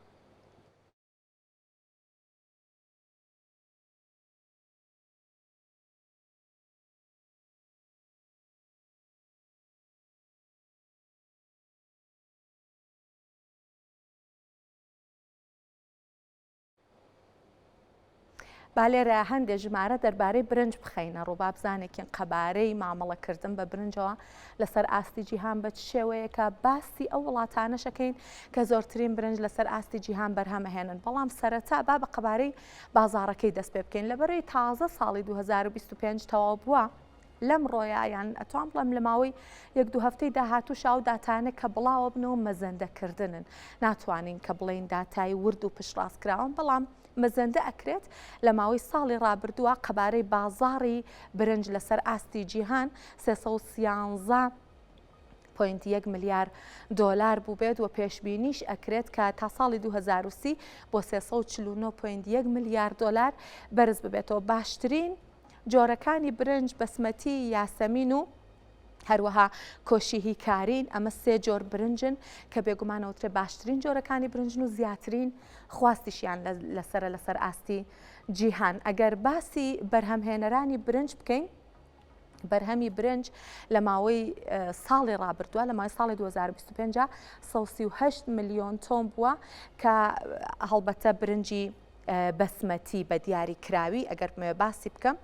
با لێرە هەندێ ژمارە دەربارەی برنج بخەینە ڕوو با بزانێکین قەبارەی مامەڵەکردن بە برنجەوە لەسەر ئاستی جیهان بە چ شێوەیەکە باسی ئەو وڵاتانەشەکەین کە زۆرترین برنج لەسەر ئاستی جیهان بەرهەمەهێنن بەڵام سەرەتا با بە قەبارەی بازاڕەکەی دەست پێ بکەین لەبەرەی تازە ساڵی 2025 تەواو بووە لەم ڕۆیا یان ئەتوان بڵێم لە ماوەی یەک دوو هەفتەی داهاتووش ئەو داتانە کە بڵاوە بنەوە مەزەندەکردنن ناتوانین کە بڵێین داتای ورد و پشتڕاستکراون بەڵام مەزەندە ئەکرێت لە ماوەی ساڵی ڕابردووە قەبارەی بازاڕی برنج لەسەر ئاستی جیهان 313 پۆینت یەک ملیار دۆلار بووبێت و پێشبینیش ئەکرێت کە تا ساڵی 2030 بۆ 349 پۆینت یەک ملیار دۆلار بەرز ببێتەوە. باشترین جۆرەکانی برنج بەسمەتی، یاسەمین و هەروەها کۆشی هیکارین، ئەمە سێ جۆر برنجن کە بێگومان ئەوترێ باشترین جۆرەکانی برنجن و زیاترین خواستیشیان لەسەرە لەسەر ئاستی جیهان. ئەگەر باسی بەرهەمهێنەرانی برنج بکەین، بەرهەمی برنج لە ماوەی ساڵی ڕابردووە لە ماوەی ساڵی 2025 138 ملیۆن تۆن بووە کە هەڵبەتە برنجی. بەسمەتی بە دیاری کراوی ئەگەر بمەوێ باسی بکەم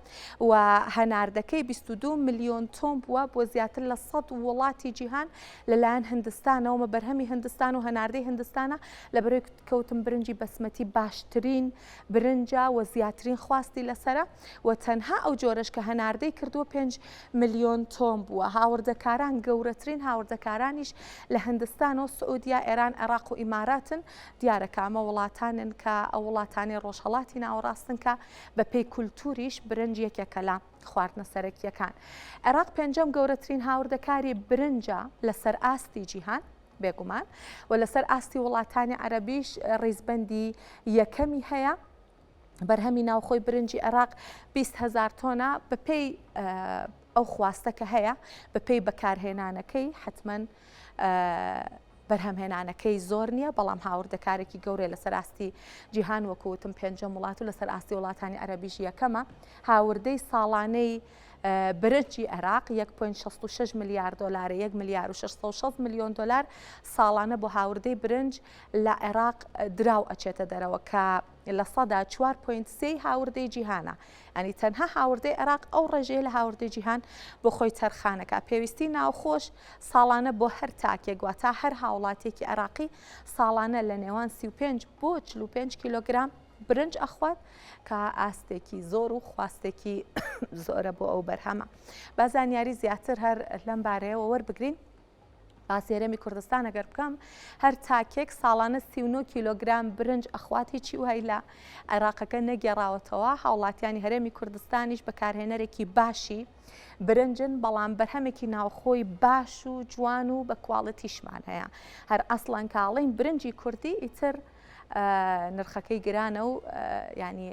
و هەناردەکەی 22 ملیۆن تۆن بووە بۆ زیاتر لە 100 وڵاتی جیهان لەلایەن هندستانەوە مە بەرهەمی هندستان و هەناردەی هندستانە لە بەرەی کەوتم برنجی بەسمەتی باشترین برنجە و زیاترین خواستی لەسەرە و تەنها ئەو جۆرەش کە هەناردەی کردووە 5 ملیۆن تۆن بووە. هاوردەکاران گەورەترین هاوردەکارانیش لە هندستان و سعودیە، ئێران، عێراق و ئیماراتن، دیارە کە ئەمە وڵاتانن کە ئەو وڵاتانەی ڕۆژهەڵاتی ناوەڕاستن کە بە پێی کولتووریش برنج یەکێکە لە خواردنە سەرەکییەکان. عێراق پێنجەم گەورەترین هاوردەکاری برنجە لەسەر ئاستی جیهان بێگومان و لەسەر ئاستی وڵاتانی عەرەبیش ڕیزبەندی یەکەمی هەیە. بەرهەمی ناوخۆی برنجی عێراق 20 هزار تۆنە بەپێی ئەو خواستە کە هەیە بەپێی بەکارهێنانەکەی حتمما بەرهەمهێنانەکەی زۆر نییە بەڵام هاوردەکارێکی گەورەیە لەسەر ئاستی جیهان وەکوتم پێنجەم وڵات و لەسەر ئاستی وڵاتانی عەرەبیش یەکەمە هاوردەی ساڵانەی برنجی عێراق 1.66 ملیار دلار 1 ملیار و 660 میلیۆن دلار ساڵانە بۆ هاوردەی برنج لە عێراق دراو ئەچێتە دەرەوە کە 4.3 ی هاوردەی جیهانە ینی تەنها هاوردەی عێراق ئەو ڕێژەیە لە هاوردەی جیهان بۆ خۆی تەرخانەکە پێویستی ناوخۆش ساڵانە بۆ هەر تاکێک واتا هەر هاوڵاتیەکی عێراقی ساڵانە لە نێوان 35 بۆ 45 کیلۆگرام برنج ئەخوات کە ئاستێکی زۆر و خواستێکی زۆرە بۆ ئەو بەرهەمە با زانیاری زیاتر هەر لەم بارەیەوە وەربگرین. باسی هەرێمی کوردستان ئەگەر بکەم هەر تاکێک ساڵانە 39 کیلۆگرام برنج ئەخوات هیچی وای لە عێراقەکە نەگێڕاوەتەوە هاوڵاتیانی هەرێمی کوردستانیش بەکارهێنەرێکی باشی برنجن بەڵام بەرهەمێکی ناوخۆی باش و جوان و بە کواڵەتیشمان هەیە هەر ئەسڵەن کاڵین برنجی کوردی ئیتر نرخەکەی گرانە و ینی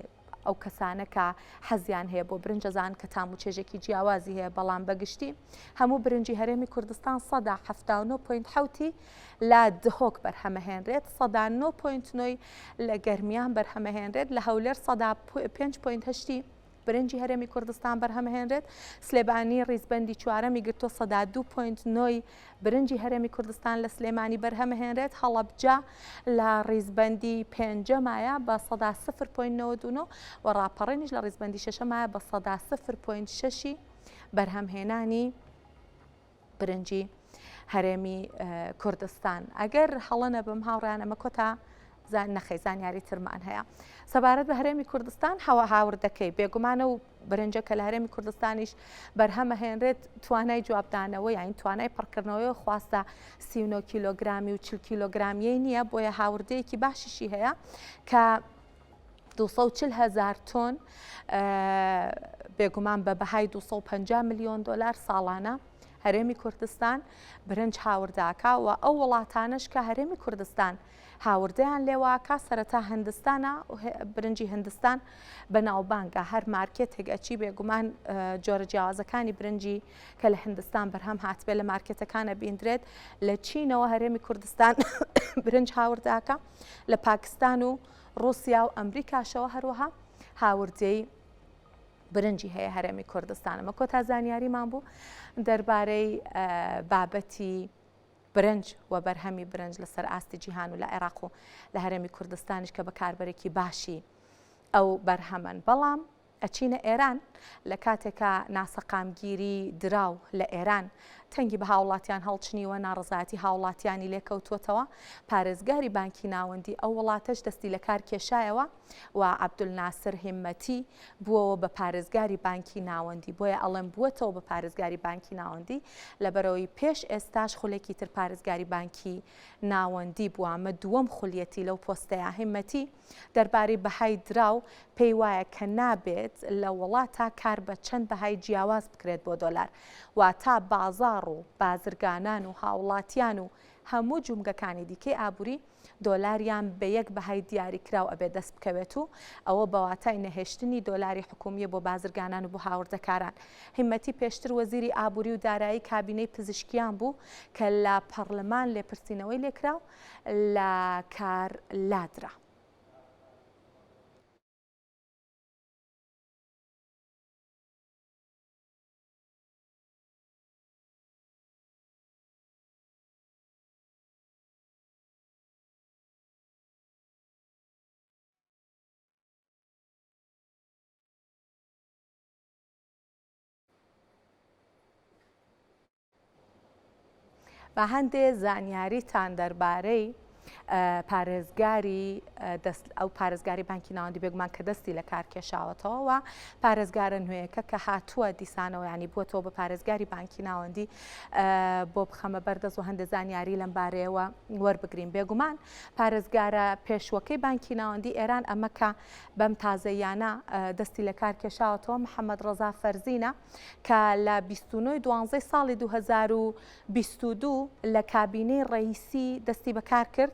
ئەو کەسانە کە حەزیان هەیە بۆ برنج ئەزانن کە تام و چێژێکی جیاوازی هەیە، بەڵام بە گشتی هەموو برنجی هەرێمی کوردستان سەدا 79 point حەوتی لە دهۆک بەرهەمەهێنرێت، سەدا نۆ point نۆی لە گەرمیان بەرهەمەهێنرێت، لە هەولێر سەدا پێنج point هەشتی برنجی هەرێمی کوردستان بەرهەمەهێنرێت، سلێمانی ڕیزبەندی چوارەمی گرتووە سەدا دوو point نۆی برنجی هەرێمی کوردستان لە سلێمانی بەرهەمەهێنرێت، هەڵەبجە لە ڕیزبەندی پێنجەمایە بە سەدا سفر point 99 و ڕاپەڕینیش لە ڕیزبەندی شەشەمایە بە سەدا سفر point شەشی بەرهەمهێنانی برنجی هەرێمی کوردستان. ئەگەر هەڵە نەبم هاوڕیان ئەمە کۆتا نەخەی زانیاری ترمان هەیە سەبارەت بە هەرێمی کوردستان هەوا هاوردەکەی بێگومانە و برنجە کە لە هەرێمی کوردستانیش بەرهەمەهێنرێت توانای جوابدانەوە یاین توانای پڕکردنەوەی خواستە 39 کیلۆگرامی و 40 کیلۆگرامیەی نییە بۆیە هاوردەیەکی باشیشی هەیە کە 240 هزار تۆن بێگومان بە بەهای 250 میلیۆن دلار ساڵانە هەرێمی کوردستان برنج هاورداکە و ئەو وڵاتانش کە هەرێمی کوردستان هاوردەیان لێوە ئەکا سەرەتا هندستانە برنجی هندستان بەناوبانگە هەر مارکێتێک ئەچی بێگومان جۆرە جیاوازەکانی برنجی کە لە هندستان بەرهەم هاتبێ لە مارکێتەکانە بیندرێت لە چینەوە هەرێمی کوردستان برنج هاورداکە لە پاکستان و ڕوسیا و ئەمریکاشەوە هەروەها هاوردەی برنجی هەیە هەرێمی کوردستان ئەمە کۆتا زانیاریمان بوو دەربارەی بابەتی برنج و بەرهەمی برنج لەسەر ئاستی جیهان و لە عێراق و لە هەرێمی کوردستانیش کە بەکاربەرێکی باشی ئەو بەرهەمەن بەڵام ئەچینە ئێران لە کاتێکا ناسەقامگیری دراو لە ئێران تەنگی بە هاوڵاتیان هەڵچنیوە ناڕەزایەتی هاوڵاتیانی لێکەوتووەتەوە پارێزگاری بانکی ناوەندی ئەو وڵاتەش دەستی لەکار کێشایەوە و عەبدولناسر هیممەتی بووەوە بە پارێزگاری بانکی ناوەندی، بۆیە ئەڵێم بووەتەوە بە پارێزگاری بانکی ناوەندی، لەبەرئەوەی پێش ئێستاش خولێکی تر پارێزگاری بانکی ناوەندی بووە، ئەمە دووەم خولیەتی لەو پۆستەیە. هیممەتی دەربارەی بەهای دراو پێی وایە کە نابێت لە وڵاتا کار بە چەند بەهای جیاواز بکرێت بۆ دۆلار، واتا بازاڕ و بازرگانان و هاوڵاتیان و هەموو جومگەکانی دیکەی ئابووری دۆلاریان بە یەک بەهای دیاریکراو ئەبێ دەست بکەوێت و ئەوە بە واتای نەهێشتنی دۆلاری حکوومییە بۆ بازرگانان و بۆ هاوردەکاران. هیممەتی پێشتر وەزیری ئابووری و دارایی کابینەی پزیشکیان بوو کە لە پەڕلمان لێپرسینەوەی لێکرا و لە کار لادرا. با هەندێ زانیاریتان دەربارەی پارێزگاری دەست ئەو پارێزگاری بانکی ناوەندی بێگومان کە دەستی لە کار کێشاوەتەوە و پارێزگارە نوێیەکە کە هاتووە دیسانەوە ینی بووەتەوە بە پارێزگاری بانکی ناوەندی بۆ بخەمە بەردەست و هەندێک زانیاری لەم بارەیەوە وەربگرین بێگومان پارێزگارە پێشوەکەی بانکی ناوەندی ئێران ئەمە کە بەم تازەیانە دەستی لە کار کێشاوەتەوە محەممەد ڕەزا فەرزینە کە لە 29 دوانزەی ساڵی 2022 لە کابینەی ڕەئیسی دەستی بەکار کرد،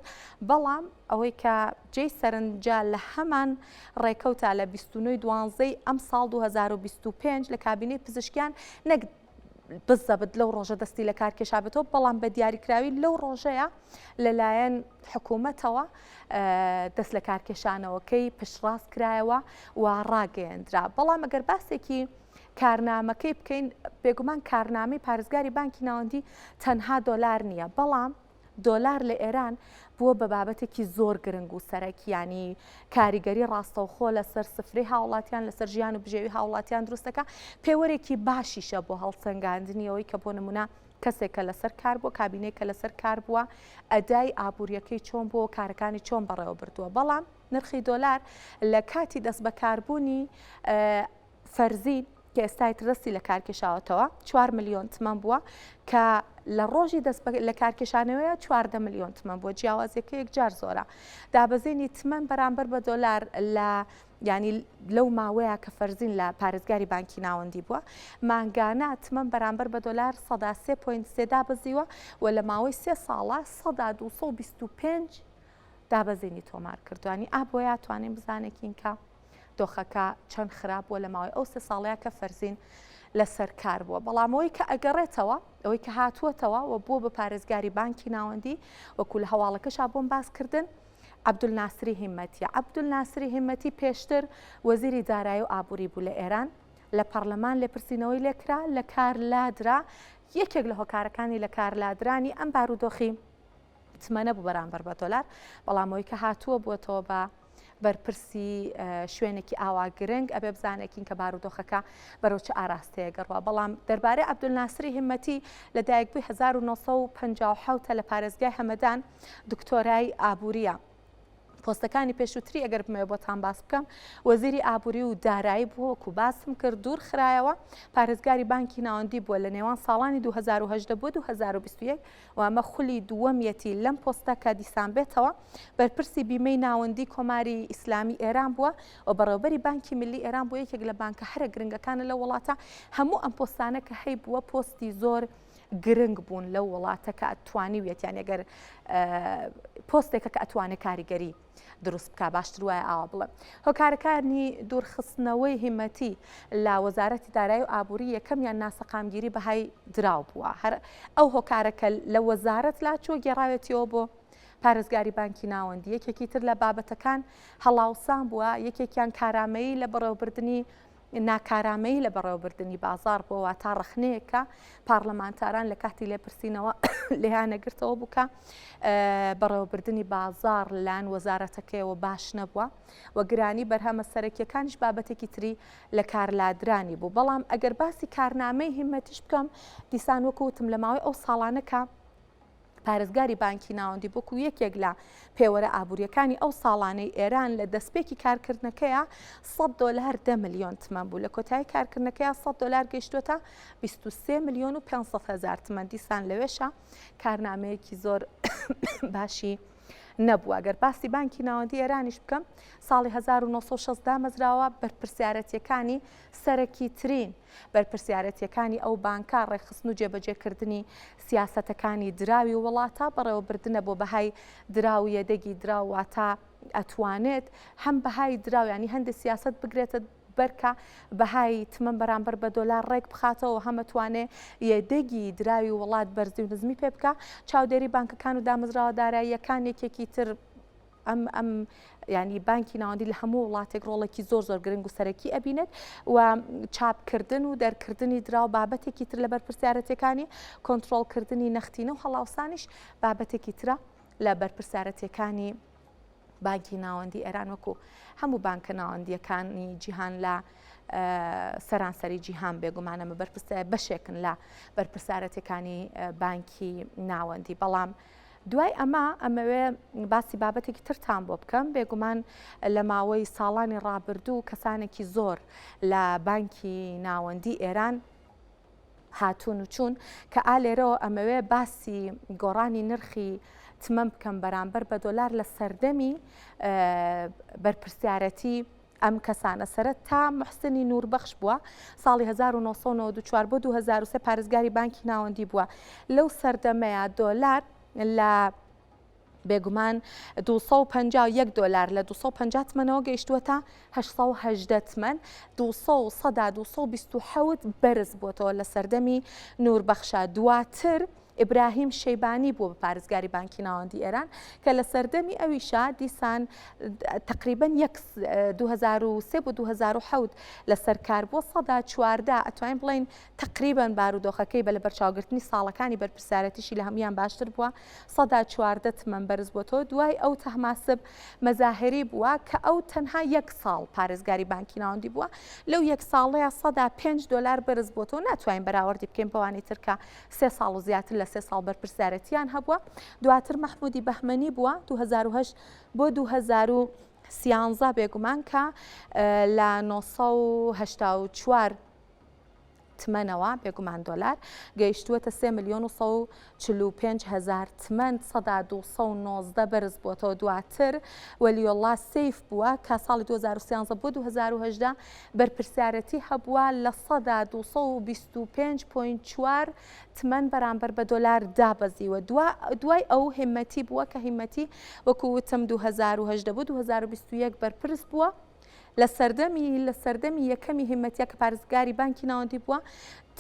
بەڵام ئەوەی کە جێی سەرنجە لە هەمان ڕێکەوتا لە 29 ی دوانزەی ئەمساڵ 2025 لە کابینەی پزیشکیان نەک بزەبت لەو ڕۆژە دەستی لە کار کێشابێتەوە، بەڵام بە دیاریکراوی لەو ڕۆژەیە لەلایەن حکوومەتەوە دەست لە کارکێشانەوەکەی پشتڕاست کرایەوە و ڕاگەیەندرا. بەڵام ئەگەر باسێکی کارنامەکەی بکەین، بێگومان کارنامەی پارێزگاری بانکی ناوەندی تەنها دۆلار نییە، بەڵام دۆلار لە ئێران بووە بە بابەتێکی زۆر گرنگ و سەرەکی، یانی کاریگەری ڕاستەوخۆ لەسەر سفرەی هاوڵاتیان، لەسەر ژیان و بژێوی هاوڵاتیان دروست دەکات، پێوەرێکی باشیشە بۆ هەڵسەنگاندنی ئەوەی کە بۆ نمونە کەسێک کە لەسەر کار بووە، کابینەیەک کە لەسەر کار بووە، ئەدای ئابوورییەکەی چۆن بووە و کارەکانی چۆن بەڕێوە بردووە، بەڵام نرخی دۆلار لە کاتی دەستبەکاربوونی فەرزین کە ئێستا ئیتر دەستی لە کار کێشاوەتەوە چوار ملیۆن تمەن بووە کە لە ڕۆژی دەست لە کارکێشانەوەیە 14 ملیۆن تمەن بووە جیاوازیەکە یەکجار زۆرە دابەزینی تمەن بەرامبەر بە دۆلار لە ینی لەو ماوەیە کە فەرزین لە پارێزگاری بانکی ناوەندی بووە مانگانە تمەن بەرامبەر بە دۆلار سەدا 3.3 دابەزیوە و لە ماوەی سێ ساڵە سەدا 225 دابەزینی تۆمار کردوانی ئا بۆیە توانین بزانێکین کە دۆخەکە چەند خراپ بووە لە ماوەی ئەو سێ ساڵەیە کە فەرزین لەسەر کار بووە بەڵام ئەوەی کە ئەگەڕێتەوە ئەوەی کە هاتووەتەوە و بووە بە پارێزگاری بانکی ناوەندی وەکو لە هەواڵەکەشا بۆم باس کردن عەبدولناسری هیمەتیە عەبدولناسری هیمەتی پێشتر وەزیری دارایی و ئابووری بوو لە ئێران لە پەرلەمان لێپرسینەوەی لێکرا لە کار لادرا یەکێک لە هۆکارەکانی لە کار لادرانی ئەم بارودۆخی تمەنە بوو بەرامبەر بە دۆلار، بەڵام ئەوەی کە هاتووە بووەتەوە بە بەرپرسی شوێنێکی ئاوا گرنگ ئەبێ بزانێکین کە بارودۆخەکە بەرەو چ ئاراستەیە گەڕوا بەڵام دەربارەی عەبدولناسری هیمەتی لە دایکبووی 1957 لە پارێزگای هەمەدان دکتۆرای ئابووریە. پۆستەکانی پێشووتری ئەگەر بمەوێ بۆتان باس بکەم وەزیری ئابووری و دارایی بووە وەکو باسم کرد دوور خرایەوە پارێزگاری بانکی ناوەندی بووە لە نێوان ساڵانی 2018 بۆ 2021 و ئەمە خولی دووەمیەتی لەم پۆستە کە دیسان بێتەوە بەرپرسی بیمەی ناوەندی کۆماری ئیسلامی ئێران بووە و بەڕێوەبەری بانکی ملی ئێران بووە یەکێک لە بانکە هەرە گرنگەکانە لە وڵاتە هەموو ئەم پۆستانە کە هەیبووە پۆستی زۆر گرنگ بوون لەو وڵاتە کە توانیویەت یان ئەگەر پۆستێکە کە ئەتوانێت کاریگەری دروست بکە باشتر وایە ئاوا بڵێم هۆکارەکانی دوورخستنەوەی هیمەتی لە وەزارەتی دارایی و ئابووری یەکەمیان ناسەقامگیری بەهای دراو بووە هەر ئەو هۆکارەکە لە وەزارەت لا چووە گێڕاوێتیەوە بۆ پارێزگاری بانکی ناوەندی یەکێکی تر لە بابەتەکان هەڵاوسان بووە یەکێکیان کارامەیی لە بەڕێوەبردنی ناکارامەیی لە بەڕێوەبردنی بازاڕ بووە، واتا ڕەخنەیەک کە پارلەمانتاران لە کاتی لێپرسینەوە لێیان نەگرتەوە بوو کە بەڕێوەبردنی بازاڕ لەلایەن وەزارەتەکەیەوە باش نەبووە و گرانی بەرهەمە سەرەکیەکانیش بابەتێکی تری لە کارلادرانی بوو بەڵام ئەگەر باسی کارنامەی هیمەتیش بکەم دیسان وەکو وتم لە ماوەی ئەو ساڵانە کە پارێزگاری بانکی ناوەندی وەکو یەکێک لە پێوەرە ئابوورییەکانی ئەو ساڵانەی ئێران لە دەستپێکی کارکردنەکەیا 100 دۆلار دە ملیۆن تمەن بوو لە کۆتایی کارکردنەکەیا 100 دۆلار گەیشتووەتە 23 ملیۆن و 500 هەزار تمەن دیسان لەوێشە کارنامەیەکی زۆر باشی نەبووە گەر باسی بانکی ناوەندی ئێرانیش بکەم ساڵی 1960 دامەزراوە بەرپرسیارەتیەکانی سەرەکی ترین بەرپرسیارێتییەکانی ئەو بانکە ڕێکخستن و جێبەجێکردنی سیاسەتەکانی دراوی وڵاتە، بەڕێوەبردنە بۆ بەهای دراو و یەدەگی دراو، واتە ئەتوانێت هەم بەهای دراو یانی هەندێک سیاسەت بگرێتە بەر کە بەهای تمەن بەرامبەر بە دۆلار ڕێک بخاتەوە، هەم ئەتوانێ یەدەگی دراوی وڵات بەرزی و نزمی پێ بکا. چاودێری بانکەکان و دامەزراوە داراییەکان یەکێکی تر ئەم ئەم ینی بانکی ناوەندی لە هەموو وڵاتێک ڕۆڵێکی زۆر زۆر گرنگ و سەرەکی ئەبینێت و چاپکردن و دەرکردنی دراو بابەتێکی تر لە بەرپرسیارەتەکانی کۆنتترۆلکردنی نەختینە و هەڵاوسانیش بابەتێکی ترە لە بەرپرسیارەتەکانی. بانکی ناوەندی ئێران وەکو هەموو بانکە ناوەندیەکانی جیهان لە سەرانسەری جیهان بێگومان ئەمە بەرپرسە بەشێکن لە بەرپرسارەتەکانی بانکی ناوەندی بەڵام دوای ئەمە ئەمەوێ باسی بابەتێکی ترتان بۆ بکەم بێگومان لە ماوەی ساڵانی ڕابردوو کەسانێکی زۆر لە بانکی ناوەندی ئێران هاتوون و چوون کە ئا لێرەوە ئەمەوێ باسی گۆڕانی نرخی تمەن بکەم بەرامبەر بە دۆلار لە سەردەمی بەرپرسیارەتی ئەم کەسانە سەرەتا محسنی نوربەخش بووە ساڵی 1994 بۆ 2003 پارێزگاری بانکی ناوەندی بووە لەو سەردەمەیە دۆلار لە بێگومان 251 دۆلار لە 250 تمەنەوە گەیشتووەتە 818 تمەن 200 سەدا 227 بەرز بووەتەوە لە سەردەمی نوربەخشا دواتر ئیبراهیم شەیبانی بووە بە پارێزگاری بانکی ناوەندی ئێران کە لە سەردەمی ئەویشا دیسان تقریبا یەک 2003 بۆ 2007 لەسەر کار بووە سەدا 14 ئەتوانین بڵین تقریبا بارودۆخەکەی بە لەبەرچاوگرتنی ساڵەکانی بەرپرسیارەتیشی لە هەموویان باشتر بووە سەدا 14 تمەن بەرز بۆتەوە دوای ئەو تەهماسب مەزاهری بووە کە ئەو تەنها یەک ساڵ پارێزگاری بانکی ناوەندی بووە لەو یەک ساڵەیە سەدا 5 دلار بەرز بۆتەوە ناتوانین بەراوردی بکەین بەوانی ترکە سێ ساڵ و زیاتر لە سێ ساڵ بەرپرسیارێتیان هەبووە، دواتر مەحمودی بەهمەنی بووە 2008 بۆ 2013 بێگومان کە لە 984 تمەنەوە بێگومان دۆلار گەیشتووەتە 3 ملیۆن و 145 هزار تمەن سەدا 219 بەرز بووەتەوە دواتر وەلیۆڵا سەیف بووە کە ساڵی 2013 بۆ 2018 بەرپرسیارێتی هەبووە 25.4% تمەن بەرامبەر بە دۆلار دابەزیوە. دوای ئەو هیمەتی بووە کە هیمەتی وەکو وتم 2018 بۆ 2021 بەرپرس بووە. لە سەردەمی لە سەردەمی یەکەمی هیمەتیە کە پارێزگاری بانکی ناوەندی بووە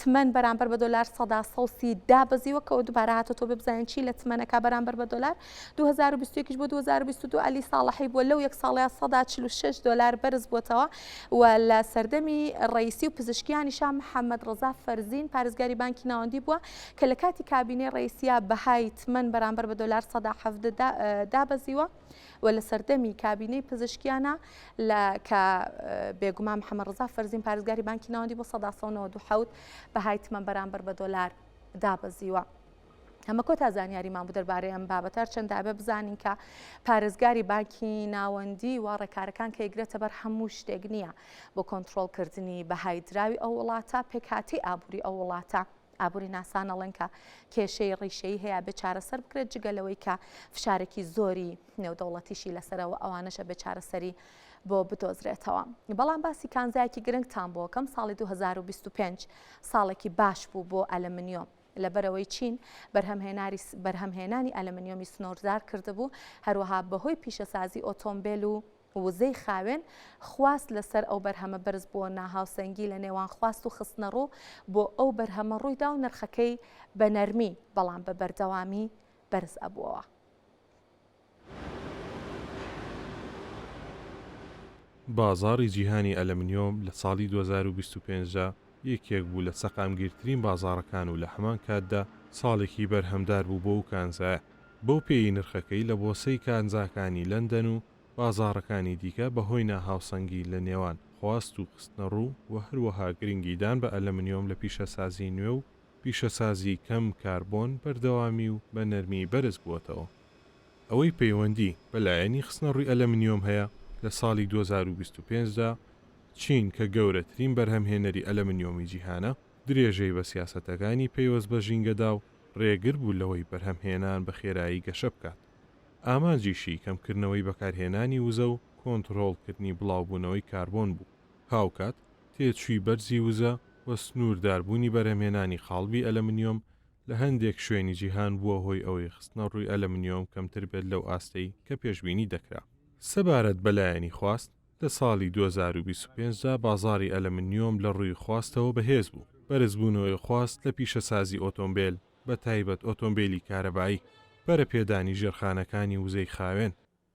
تمەن بەرامبەر بە دۆلار سەدا 130 دابەزیوە کە دووبارە هاتۆتەوە بێ بزانین چی لە تمەنەکە بەرامبەر بە دۆلار 2021 بۆ 2022 عەلی ساڵحی بووە لەو یەک ساڵەیە سەدا 46 دۆلار بەرز بووەتەوە و لە سەردەمی ڕەئیسی و پزیشکیانیشا محەمەد ڕەزا فەرزین پارێزگاری بانکی ناوەندی بووە کە لە کاتی کابینەی ڕەئیسیا بەهای تمەن بەرامبەر بە دۆلار سەدا 17 دابەزیوە و لە سەردەمی کابینەی پزیشکیانە لە کە بێگومان محەمەد ڕەزا فەرزین پارێزگاری بانکی ناوەندی بۆ سەدا 197 بەهای تمەن بەرامبەر بە دۆلار دابەزیوە. ئەمە کۆتا زانیاریمان بوو دەربارەی ئەم بابەتە هەرچەندە ئەبێ بزانین کە پارێزگاری بانکی ناوەندی و ڕێکارەکان کە یگرێتە بەر هەموو شتێک نییە بۆ کۆنتترۆلکردنی بەهای دراوی ئەو وڵاتە پێکهاتەی ئابووری ئەو وڵاتە ئابووری ناسان ئەڵێن کە کێشەی ڕیشەیی هەیە بێ چارەسەر بکرێت جگە لەوەی کە فشارێکی زۆری نێودەوڵەتیشی لەسەرەوە ئەوانەشە بێ چارەسەری بۆ بدۆزرێتەوە بەڵام باسی کانزایەکی گرنگتان بۆکەم ساڵی 2025 ساڵێکی باش بوو بۆ ئەلەمنیۆم لەبەرئەوەی چین بەرهەمهێنانی ئەلەمنیۆمی سنووردار کردبوو، هەروەها بەهۆی پیشەسازی ئۆتۆمبێل و وزەی خاوێن، خواست لەسەر ئەو بەرهەمە بەرزبووە، ناهاوسەنگی لە نێوان خواست و خستنەڕوو بۆ ئەو بەرهەمە ڕوویدا و نرخەکەی بە نەرمی، بەڵام بە بەردەوامی بەرز ئەبووەوە. بازاڕی جیهانی ئەلەمنیۆم لە ساڵی 2025 دا یەکێک بوو لە سەقامگیرترین بازاڕەکان و لە هەمان کاتدا ساڵێکی بەرهەمدار بوو بۆ ئەو کانزایە، بەو پێیەی نرخەکەی لە بۆسەی کانزاکانی لەندەن و بازاڕەکانی دیکە بەهۆی ناهاوسەنگی لە نێوان خواست و خستنەڕوو و هەروەها گرنگیدان بە ئەلەمنیۆم لە پیشەسازی نوێ و پیشەسازی کەم کاربۆن بەردەوامی و بە نەرمی بەرز بووەتەوە. ئەوەی پەیوەندی بە لایەنی خستنەڕووی ئەلەمنیۆم هەیە، لە ساڵی 2025 دا چین کە گەورەترین بەرهەمهێنەری ئەلەمنیۆمی جیهانە، درێژەی بە سیاسەتەکانی پەیوەست بە ژینگە دا و رێگر بوو لەوەی بەرهەمهێنان بە خێرایی گەشە بکات. ئامانجیشی کەمکردنەوەی بەکارهێنانی وزە و کۆنتڕۆڵکردنی بڵاوبوونەوەی کاربۆن بوو. هاوکات تێچووی بەرزی وزە و سنوورداربوونی بەرهەمهێنانی قاڵبی ئەلەمنیۆم لە هەندێک شوێنی جیهان بووە هۆی ئەوەی خستنەڕووی ئەلەمنیۆم کەمتر بێت لەو ئاستەی کە پێشبینی دەکرا. سەبارەت بە لایەنی خواست، لە ساڵی 2025 دا بازاڕی ئەلەمنیۆم لە ڕووی خواستەوە بەهێز بوو، بەرزبوونەوەی خواست لە پیشەسازی ئۆتۆمبێل، بە تایبەت ئۆتۆمبێلی کارەبایی، پەرەپێدانی ژێرخانەکانی وزەی خاوێن،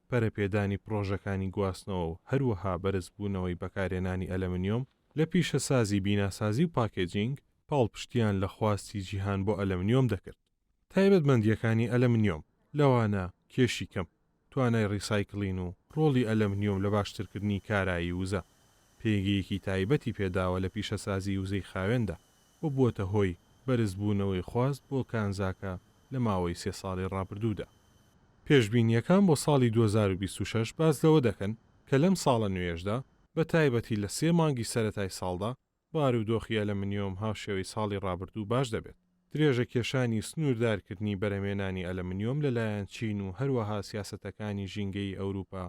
پەرەپێدانی پڕۆژەکانی گواستنەوە و هەروەها بەرزبوونەوەی بەکارهێنانی ئەلەمنیۆم لە پیشەسازی بیناسازی و packaging پاڵپشتییان لە خواستی جیهان بۆ ئەلەمنیۆم دەکرد. تایبەتمەندییەکانی ئەلەمنیۆم، لەوانە کێشی کەم. توانای ڕیسایکلین و ڕۆڵی ئەلەمنیۆم لە باشترکردنی کارایی وزە، پێگەیەکی تایبەتی پێداوە لە پیشەسازی وزەی خاوێندا و بووەتە هۆی بەرزبوونەوەی خواست بۆ کانزاکە لە ماوەی سێ ساڵی ڕابردوودا. پێشبینییەکان بۆ ساڵی 2026 باس لەوە دەکەن کە لەم ساڵە نوێیەشدا، بە تایبەتی لە سێ مانگی سەرەتای ساڵدا، بارودۆخی ئەلەمنیۆم هاوشێوەی ساڵی ڕابردوو باش دەبێت. درێژەکێشانی سنووردارکردنی بەرهەمێنانی ئەلەمنیۆم لەلایەن چین و هەروەها سیاسەتەکانی ژینگەیی ئەوروپا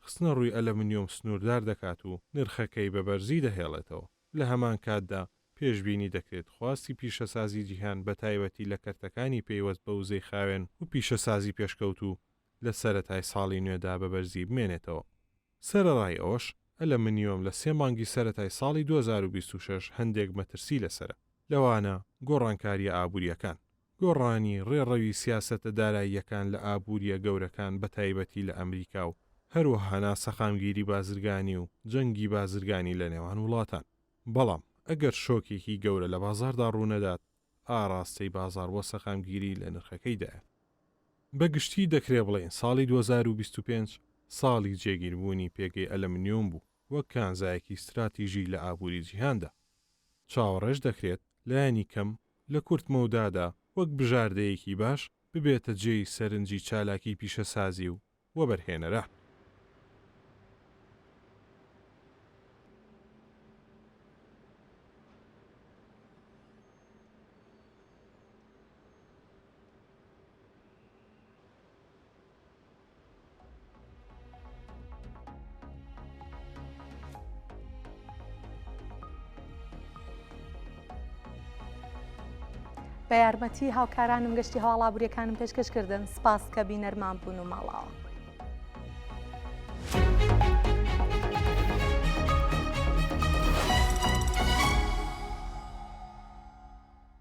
خستنەڕووی ئەلەمنیۆم سنووردار دەکات و نرخەکەی بە بەرزی دەهێڵێتەوە. لە هەمان کاتدا پێشبینی دەکرێت خواستی پیشەسازی جیهان بە تایبەتی لە کەرتەکانی پەیوەست بە وزەی خاوێن و پیشەسازی پێشکەوتوو لە سەرەتای ساڵی نوێدا بە بەرزی بمێنێتەوە. سەرەڕای ئەوەش، ئەلەمنیۆم لە سێ مانگی سەرەتای ساڵی 2026 هەندێک مەترسی لەسەرە، لەوانە گۆڕانکارییە ئابوورییەکان، گۆڕانی ڕێڕەوی سیاسەتە داراییەکان لە ئابوورییە گەورەکان بەتایبەتی لە ئەمریکا و هەروەها ناسەقامگیری بازرگانی و جەنگی بازرگانی لە نێوان وڵاتان. بەڵام ئەگەر شۆکێکی گەورە لە بازاڕدا ڕوونەدات، ئاڕاستەی بازاڕ بۆ سەقامگیری لە نرخەکەیدایە. بە گشتی دەکرێ بڵێین ساڵی 2025 ساڵی جێگیربوونی پێگەی ئەلەمنیۆم بوو وەک کانزایەکی ستراتیژی لە ئابووری جیهاندا. چاوەڕێش دەکرێت لایەنی کەم لە کورت مەودادا وەک بژاردەیەکی باش ببێتە جێی سەرنجی چالاکی پیشەسازی و وەبەرهێنەران. بە یارمەتی هاوکارانم گەشتی هەواڵابووریەکانم پێشکەش کردن سپاس کە بینەرمان بوون و ماڵاوە.